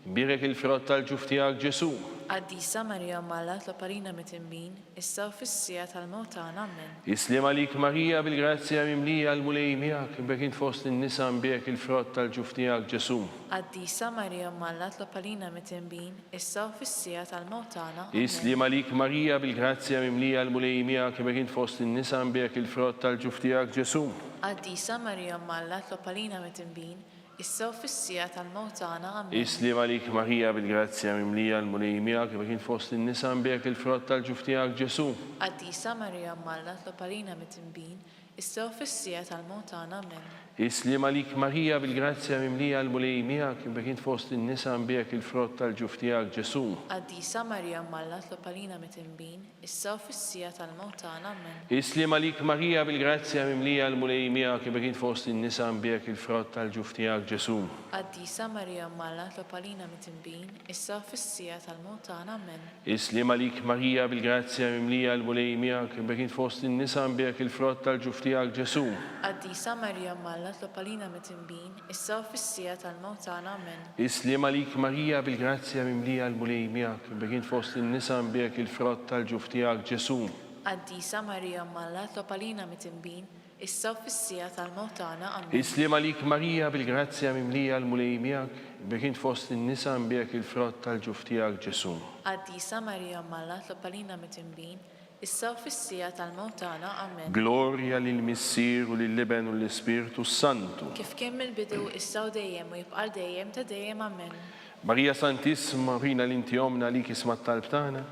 imbierek il-frott tal-ġuf tiegħek Ġesù. Qaddisa Marija Omm Alla tlob għalina mitinbin, issa u fis-siegħa tal-mewt tagħna. Amen. Is-sliem għalik Marija bil-grazzja mimlija l-Mulej miegħek, imbierek int fost in-nisa imbierek il-frott tal-ġuf tiegħek Ġesù. Qaddisa Marija Omm Alla tlob għalina mitinbin, issa u fis-siegħa tal-mewt tagħna. Amen. Is-sliem għalik Marija bil-grazzja mimlija l-Mulej miegħek, imbierek int fost in-nisa imbierek il-frott tal-ġuf tiegħek Ġesù. Qaddisa Marija Omm Alla tlob għalina mitinbin, Issa u fis-siegħa tal-mewt tagħna. Ammen. Is-sliem għalik Marija bil-grazzja mimlija l-Mulej miegħek, imbierek int fost in-nisa imbierek il-frott tal-ġuf tiegħek Ġesù. Qaddisa Marija Omm Alla tlob għalina midinbin, issa u fis-siegħa tal-mewt tagħna. Ammen. Is-sliem għalik Marija bil-grazzja mimlija l-Mulej miegħek, imbierek int fost in-nisa imbierek il-frott tal-ġuf tiegħek Ġesù. Qaddisa Marija Omm Alla tlob għalina midinbin, issa u fis-siegħa tal-mewt tagħna. Ammen. Is-sliem għalik Marija bil-grazzja mimlija l-Mulej miegħek imbierek int fost in-nisa imbierek il-frott tal-ġuf tiegħek Ġesù. Qaddisa Marija Omm Alla tlob għalina midinbin, issa u fis-siegħa tal-mewt tagħna. Ammen. Is-sliem għalik Marija bil-grazzja mimlija l-Mulej miegħek imbierek int fost in-nisa imbierek il-frott tal-ġuf tiegħek Ġesù. Qaddisa Marija Omm Alla tlob għalina midinbin, issa u fis-siegħa tal-mewt tagħna. Ammen. Is-sliem għalik Marija bil-grazzja mimlija l-Mulej miegħek, imbierek int fost in-nisa imbierek il-frott tal-ġuf tiegħek Ġesù. Qaddisa Marija Omm Alla tlob għalina mitinbin, issa u fis-siegħa tal-mewt tagħna. Ammen. Is-sliem għalik Marija bil-grazzja mimlija l-Mulej miegħek, imbierek int fost in-nisa imbierek il-frott tal-ġuf tiegħek Ġesù. Qaddisa Marija Omm Alla tlob għalina mitinbin, issa u fis-siegħa tal-mewt tagħna. Amen. Glorja lill-Missier u lill-Iben u lill-Ispirtu s-Santu. Kif kien mill-bidu, issa u dejjem, u jibqa' għal dejjem ta' dejjem. Amen. Marija Santissima, urina li inti Ommna għalik isma' t-talb tagħna.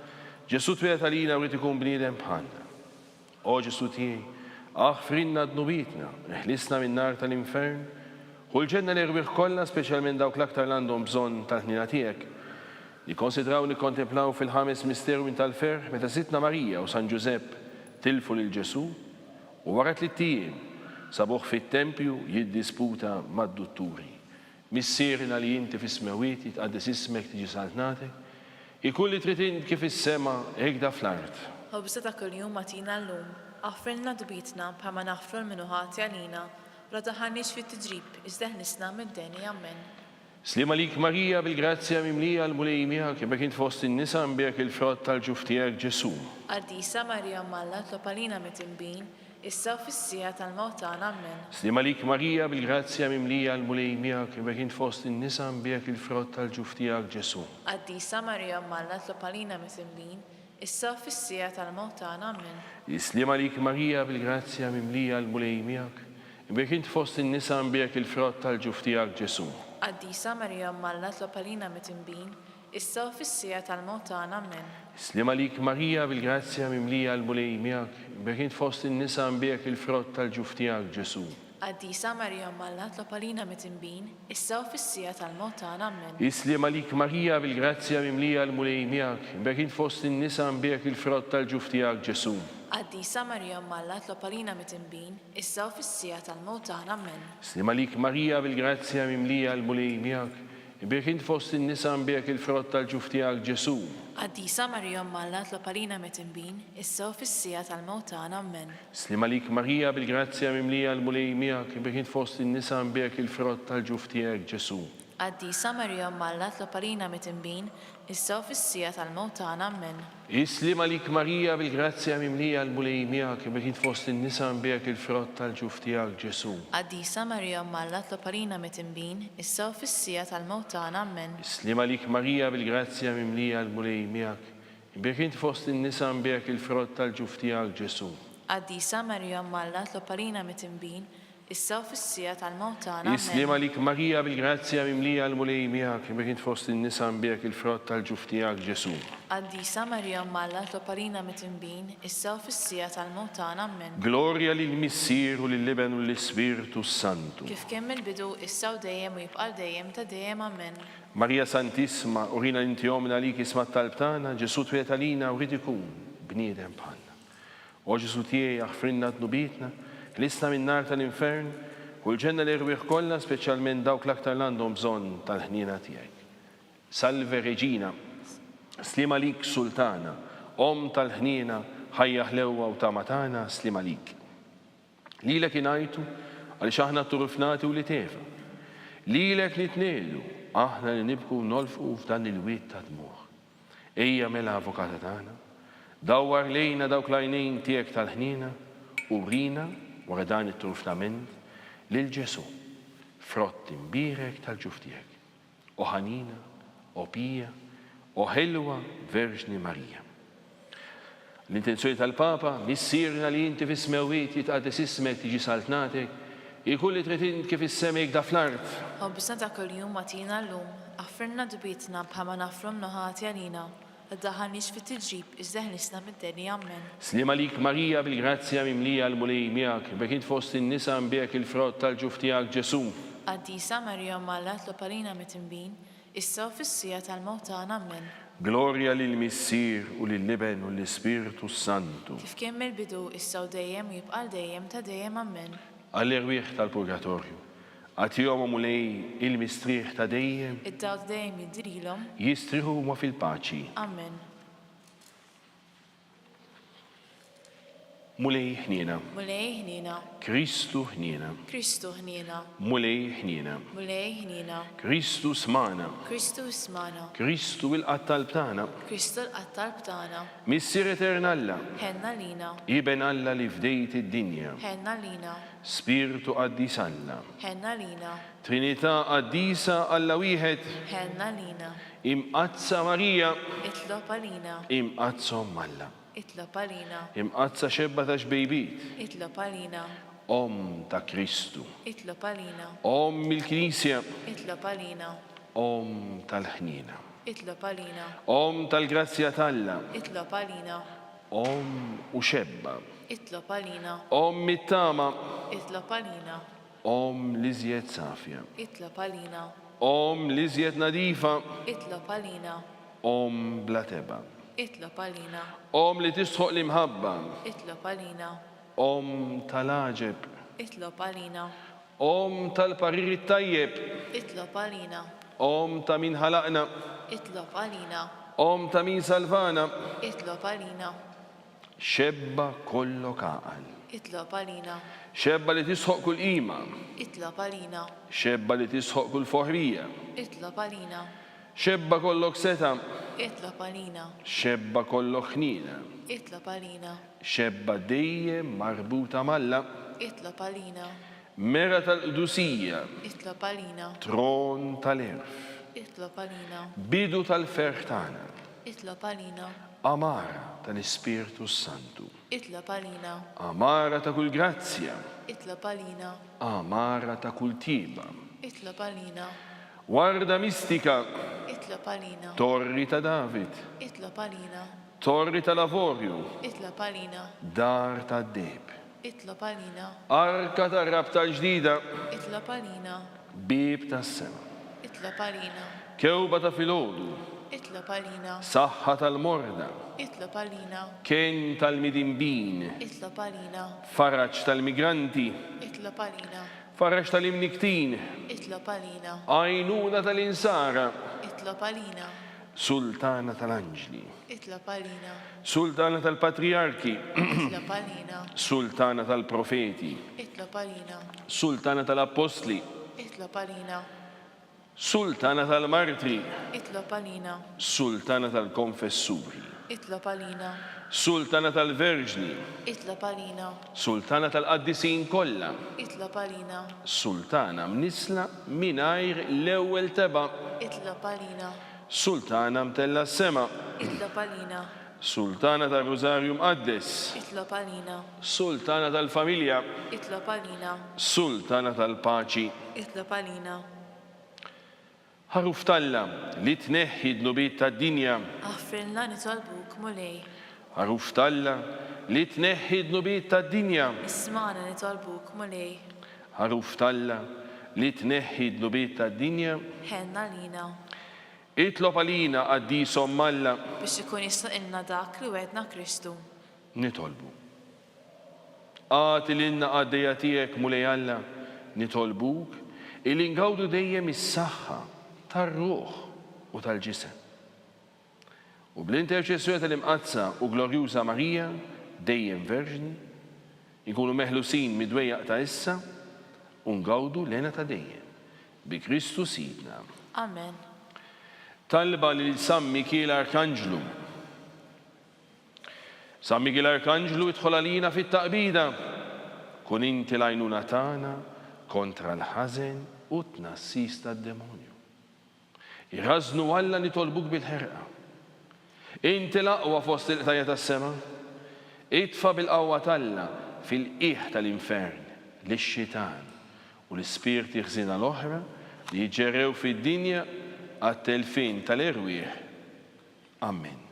Ġesù twieled għalina u ried ikun bniedem bħalna. O Ġesù tiegħi, aħfrilna dnubietna, eħlisna min-nar tal-infern, ħu l-ġenna l-erwieħ kollha, speċjalment dawk l-aktar li għandhom bżonn tal-ħniena tiegħek. Nikkonsidraw u nikkontemplaw fil-ħames misteru minn tal-ferħ meta Sidtna Marija u San Ġużepp tilfu lil Ġesù u wara tlitt ijiem sabuh fit-tempju jiddisputa mad-dutturi. Missierna li inti fis-smewwiet, jitqaddes ismek, tiġi saltnatek, ikun li trid int kif fis-sema, hekda fl-art. Ħobżna ta' kuljum agħtina llum. Aħfrilna dnubietna bħalma naħfru 'l min hu ħati għalina, u la ddaħħalniex fit-tiġrib, iżda eħlisna mid-deni. Ammen. Sliem għalik Marija bil-grazzja mimlija l-Mulej miegħek, imbierek int fost in-nisa imbierek il-frott tal-ġuf tiegħek Ġesù. Qaddisa Marija Omm Alla tlob għalina midinbin, Issa u fis-siegħa tal-mewt tagħna. Ammen. Sliem għalik Marija, bil-grazzja mimlija l-Mulej miegħek, imbierek int fost in-nisa, imbierek il-frott tal-ġuf tiegħek Ġesù. Qaddisa Marija Omm Alla tlob għalina mitnbin, issa u fis-siegħa tal-mewt tagħna. Ammen. Sliem għalik Marija, bil-grazzja mimlija l-Mulej miegħek, imbierek int fost in-nisa, imbierek il-frott tal-ġuf tiegħek Ġesù. Qaddisa Marija Omm Alla tlob għalina mitnbin, Issa u fis-siegħa tal-mewt tagħna. Ammen. Sliem għalik Marija, bil-grazzja mimlija l-Mulej miegħek, imbierek int fost in-nisa imbierek il-frott tal-ġuf tiegħek Ġesù. Qaddisa Marija Omm Alla tlob għalina mitinbin, issa u fis-siegħa tal-mewt tagħna. Ammen. Is-sliem għalik Marija, bil-grazzja mimlija l-Mulej miegħek, imbierek int fost in-nisa imbierek il-frott tal-ġuf tiegħek Ġesù. Qaddisa Marija Omm Alla tlob għalina mitinbin, issa u fis-siegħa tal-mewt tagħna. Ammen. Sliem għalik Marija, bil-grazzja mimlija l-Mulej miegħek, Imbierek int fost in-nisa imbierek il-frott tal-ġuf tiegħek Ġesù. Qaddisa Marija Omm Alla tlob għalina mitinbin, issa u fis-siegħa tal-mewt tagħna. Ammen. Sliem għalik Marija bil-grazzja mimlija l-Mulej miegħek, imbierek int fost in-nisa imbierek il-frott tal-ġuf tiegħek Ġesù. Qaddisa Marija Omm Alla tlob għalina mitinbin, issa u fis-siegħa tal-mewt tagħna. Ammen. Is-sliem għalik Marija bil-grazzja mimlija l-Mulej miegħek, imbierek int fost in-nisa imbierek il-frott tal-ġuf tiegħek Ġesù. Qaddisa Marija Omm Alla tlob għalina mitinbin, issa u fis-siegħa tal-mewt tagħna. Ammen. Is-sliem għalik Marija bil-grazzja mimlija l-Mulej miegħek, imbierek int fost in-nisa imbierek il-frott tal-ġuf tiegħek Ġesù. Qaddisa Marija Omm Alla tlob għalina mitinbin, Issa u fis-siegħa tal-mewt tagħna. Ammen. Is-sliem għalik Marija bil-grazzja mimlija l-Mulej miegħek, imbierek int fost in-nisa imbierek il-frott tal-ġuf tiegħek Ġesù. Qaddisa Marija Omm Alla tlob għalina mitinbin, issa u fis-siegħa tal-mewt tagħna. Ammen. Glorja lill-Missier u lill-Iben u lill-Ispirtu s-Santu. Kif kien mill-bidu, issa u dejjem u jibqa' għal dejjem ta' dejjem. Ammen. Marija Santissima, urina li inti Ommna għalik isma' t-talb tagħna, Ġesù twieled għalina u ried ikun bniedem bħalna. O Ġesù tiegħi, aħfrilna dnubietna, ħlisna min-nar tal-infern, u l-ġenna l-erwieħ kollha, speċjalment dawk l-aktar l-għandhom bżonn tal-ħniena tiegħek. Salve Regina, Sliem għalik Sultana, Omm tal-ħniena, ħajja ħlewwa u tama tagħna, sliem għalik. Lilek ingħajtu, għaliex aħna turfnati wlied Eva. Lilek nitniegħdu, aħna li nibku u nolfqu f'dan il-wied ta' dmugħ. Ejja mela Avukata tagħna, dawwar lejna dawk l-għajnejn tiegħek tal-ħniena u wrina, wara dan it-turfnament, lil Ġesù, frott imbierek tal-ġuf tiegħek. O ħanina, o pija, o ħelwa Verġni Marija. L-intenzjoni tal-Papa, Missierna li inti fis-smewwiet, jitqaddes ismek, tiġi saltnatek, ikun li trid int kif is-sema hekda fl-art. Ħobżna ta' kuljum agħtina llum, aħfrilna dnubietna bħalma naħfru minnu ħati għalina, la ddaħħalniex fit-tiġrib iżda eħlisna mid-deni. Ammen. Sliem għalik Marija bil-grazzja mimlija l-Mulej miegħek, imbierek int fost in-nisa imbierek il-frott tal-ġuf tiegħek Ġesù. Qaddisa Marija Omm Alla tlob għalina mitinbin, Issa u fis-siegħa tal-mewt tagħna. Ammen. Glorja lill-Missier u lill-Iben u lill-Ispirtu s-Santu. Kif kien mill-bidu, issa u dejjem u jibqa' għal dejjem ta' dejjem. Ammen. Għall-erwieħ tal-purgatorju, agħtihom, o Mulej, il-mistrieħ ta' dejjem. Id-dawl ta' dejjem jidhrilhom. Jistrieħu huma fil-paċi. Ammen. Mulej ħniena. Mulej ħniena. Kristu ħniena. Kristu ħniena. Mulej ħniena. Mulej ħniena. Kristu smagħna. Kristu smagħna. Kristu ilqa' t-talb tagħna. Kristu lqa' t-talb tagħna. Missier etern Alla. Ħenn għalina. Iben Alla li fdejt id-dinja. Ħenn għalina. Spirtu qaddis Alla. Ħenn għalina. Trinità qaddisa Alla wieħed. Ħenn għalina. Imqaddsa Marija. Itlob għalina. Imqaddsa Omm Alla. Itlob għalina. Imqaddsa Xebba ta' Xbejbiet. Itlob għalina. Omm ta' Kristu. Itlob għalina. Omm il-Knisja. Itlob għalina. Omm tal-ħniena. Itlob għalina. Omm tal-grazzja t'Alla. Itlob għalina. Omm u xebba. Itlob għalina. Omm it-tama. Itlob għalina. Omm l-iżjed safja. Itlob għalina. Omm l-iżjed nadifa. Itlob għalina. Omm bla tebgħa. Itlob għalina. Omm li tistħoq l-imħabba. Itlob għalina. Omm tal-għaġeb. Itlob għalina. Omm tal-parir it-tajjeb. Itlob għalina. Omm ta' min ħalaqna. Itlob għalina. Omm ta' min salvana. Itlob għalina. Xebba kollok għaqal. Itlob għalina. Xebba li tisħoq kull qima. Itlob għalina. Xebba li tisħoq kull foħrija. Itlob għalina. Xebba kollok setgħa. Itlob għalina. Xebba kollok ħniena. Itlob għalina. Xebba dejjem marbuta m'Alla. Itlob għalina. Mera tal-qdusija. Itlob għalina. Tron tal-għerf. Itlob għalina. Bidu tal-ferħ tagħna. Itlob għalina. Għamara tal-Ispirtu s-Santu. Itlob għalina. Għamara ta' kull grazzja. Itlob għalina. Għamara ta' kull tjieba. Itlob għalina. Warda mistika. Itlob għalina. Torri ta' David. Itlob għalina. Torri tal-avorju. Itlob għalina. Dar tad-deheb. Itlob għalina. Arka tar-rabta l-ġdida. Itlob għalina. Bieb tas-sema. Itlob għalina. Kewba ta' filgħodu. Itlob għalina. Saħħa tal-morda. Itlob għalina. Kenn tal-midinbin. Itlob għalina. Faraġ tal-migranti. Itlob għalina. Faraġ tal-imnikktin. Itlob għalina. Għajnuna tal-insara. Itlob għalina. Sultana tal-anġli. Itlob għalina. Sultana tal-patrijarki. Itlob għalina. Sultana tal-profeti. Itlob għalina. Sultana tal-appostli. Itlob għalina. Sultana tal-martri. Itlob għalina. Sultana tal-konfessuri. Itlob għalina. Sultana tal-verġni. Itlob għalina. Sultana tal-qaddisin kollha. Itlob għalina. Sultana mnissla mingħajr l-ewwel tebgħa. Itlob għalina. Sultana mtellgħa s-sema. Itlob għalina. Sultana tar-Rużarju Mqaddes. Itlob għalina. Sultana tal-familja. Itlob għalina. Sultana tal-paċi. Itlob għalina. Ħaruf t'Alla, li tneħħi d-dnubiet tad-dinja. Aħfrilna nitolbuk, Mulej. Ħaruf t'Alla, li tneħħi d-dnubiet tad-dinja. Ismagħna nitolbuk, Mulej. Ħaruf t'Alla, li tneħħi d-dnubiet tad-dinja. Ħenn għalina. Itlob għalina, Qaddis Omm Alla. Biex ikun jistħoqilna dak li wegħedna Kristu. Nitolbu. Agħti lilna qaddejja tiegħek, Mulej Alla, nitolbuk, illi ngawdu dejjem is-saħħa tar-ruħ u tal-ġisem. U bl-interċessjoni tal-Imqaddsa u Glorjuża Marija, dejjem Verġni, inkunu meħlusin mid-dwejjaq ta' issa u ngawdu l-hena ta' dejjem. Bi Kristu Sidna. Amen. Talba lil San Mikiel Arkanġlu. San Mikiel Arkanġlu idħol għalina fit-taqbida. Kun inti l-għajnuna tagħna kontra l-ħażen u t-tnassis tad-demonju. Irażżnu Alla nitolbuk bil-ħerqa. Inti l-aqwa fost il-qtajja' tas-sema. Itfa' bil-qawwa t'Alla fil-qiegħ tal-infern lix-xitan u l-ispirti ħżiena l-oħra li jiġġerrew fid-dinja għat-telfien tal-erwieħ. Ammen.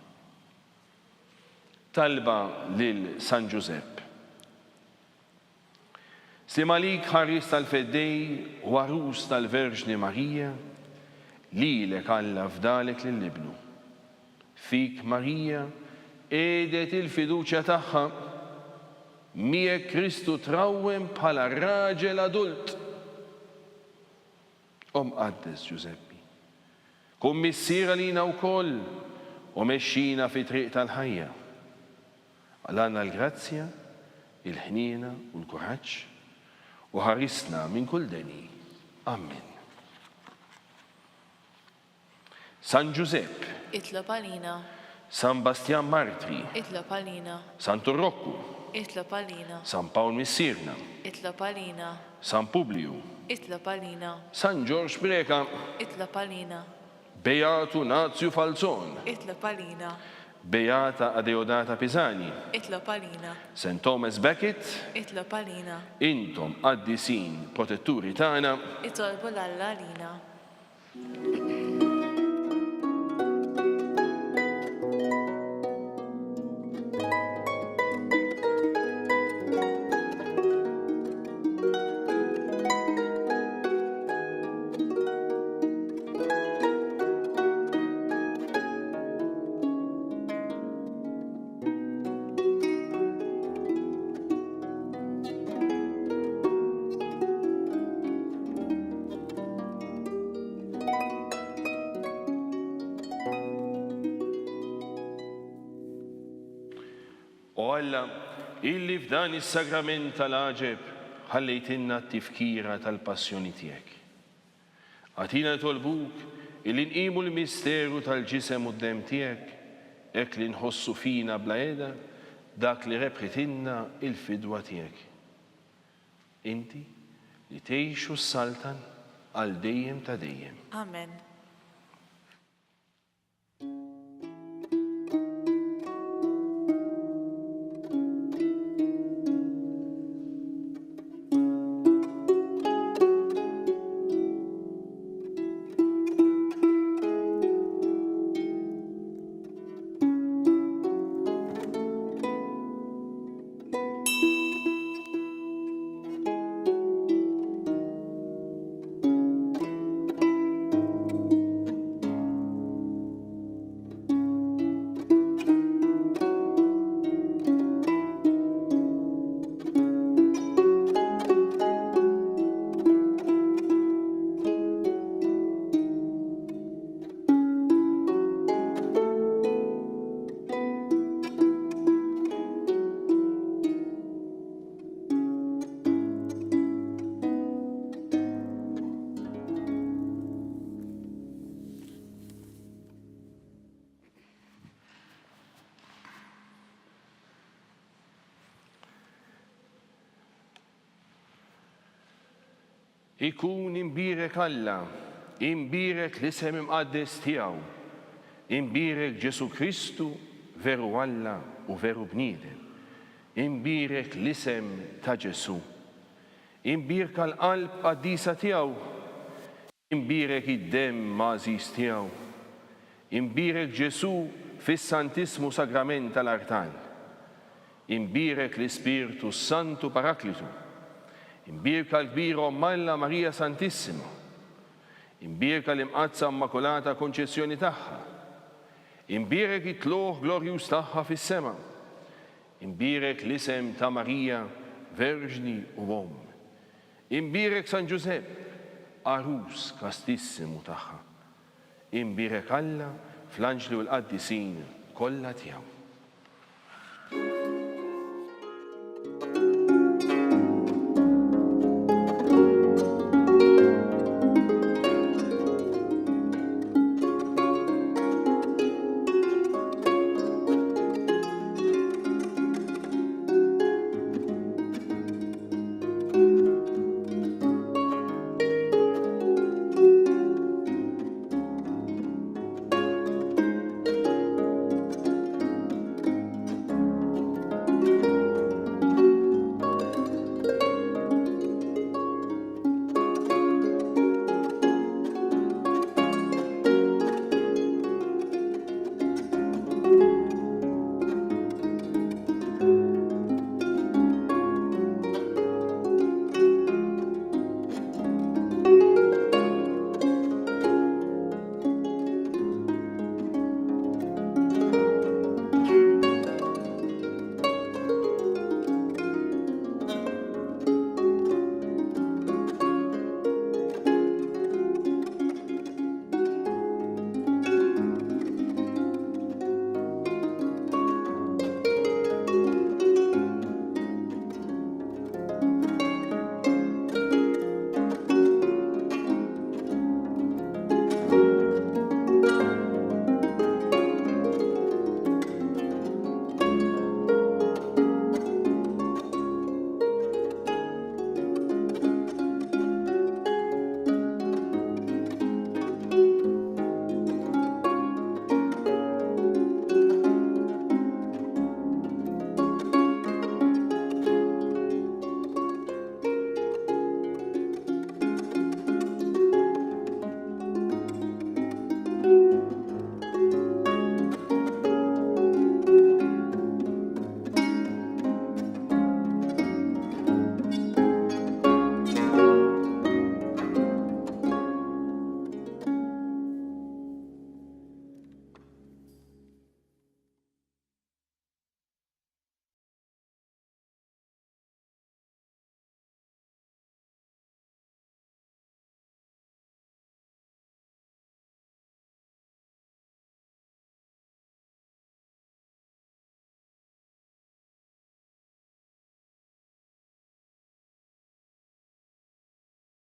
Talba lil San Ġużepp. Sliem għalik ħarries tal-Feddej u għarus tal-Verġni Marija, lilek Alla fdalek lil Ibnu. Fik Marija qiegħdet il-fiduċja tagħha, miegħek Kristu trawwem bħala raġel adult. O Mqaddes Ġużeppi, kun missier għalina wkoll u mexxina fit-triq tal-ħajja. Agħlana l-grazzja, il-ħniena u l-kuraġġ, u ħarisna minn kull deni. Ammen. San Ġużepp. Itlob għalina. San Bastjan Martri. Itlob għalina. Santu Rokku. Itlob għalina. San Pawl Missierna. Itlob għalina. San Publiju. Itlob għalina. San Ġorġ Preca. Itlob għalina. Beatu Nazju Falzon. Itlob għalina. Beata Adeodata Pisani. Itlob għalina. Saint Thomas Becket. Itlob għalina. Intom qaddisin protetturi tagħna. Itolbu 'l Alla għalina. O Alla, illi f'dan is-sagrament tal-għaġeb ħallejtilna t-tifkira tal-passjoni tiegħek. Agħtina nitolbuk Illi nqimu l-misteru tal-Ġisem u d-Demm tiegħek, hekk li nħossu fina bla heda dak li rebħitilna l-fidwa tiegħek. Inti li tgħix u ssaltan għal dejjem ta' dejjem. Amen. Ikun imbierek Alla, imbierek l-isem imqaddes tiegħu, imbierek Ġesù Kristu, veru Alla u veru bniedem, imbierek l-isem ta' Ġesù. Imbierka l-qalb qaddisa tiegħu, Imbierek id-demm għażiż tiegħu. Imbierek Ġesù fis-Santissmu Sagrament tal-Artal. Imbierek l-Ispirtu s-Santu Paraklitu. Imbierka l-kbira Omm Alla Marija Santissima. Imbierka l-Imqaddsa Immakulata Konċezzjoni tagħha. Imbierek it-tlugħ glorjuż tagħha fis-sema. Imbierek l-isem ta' Marija Verġni u Omm. Imbierek San Ġużepp, għarus kastissimu tagħha. Imbierek Alla fl-anġli u l-qaddisin kollha tiegħu.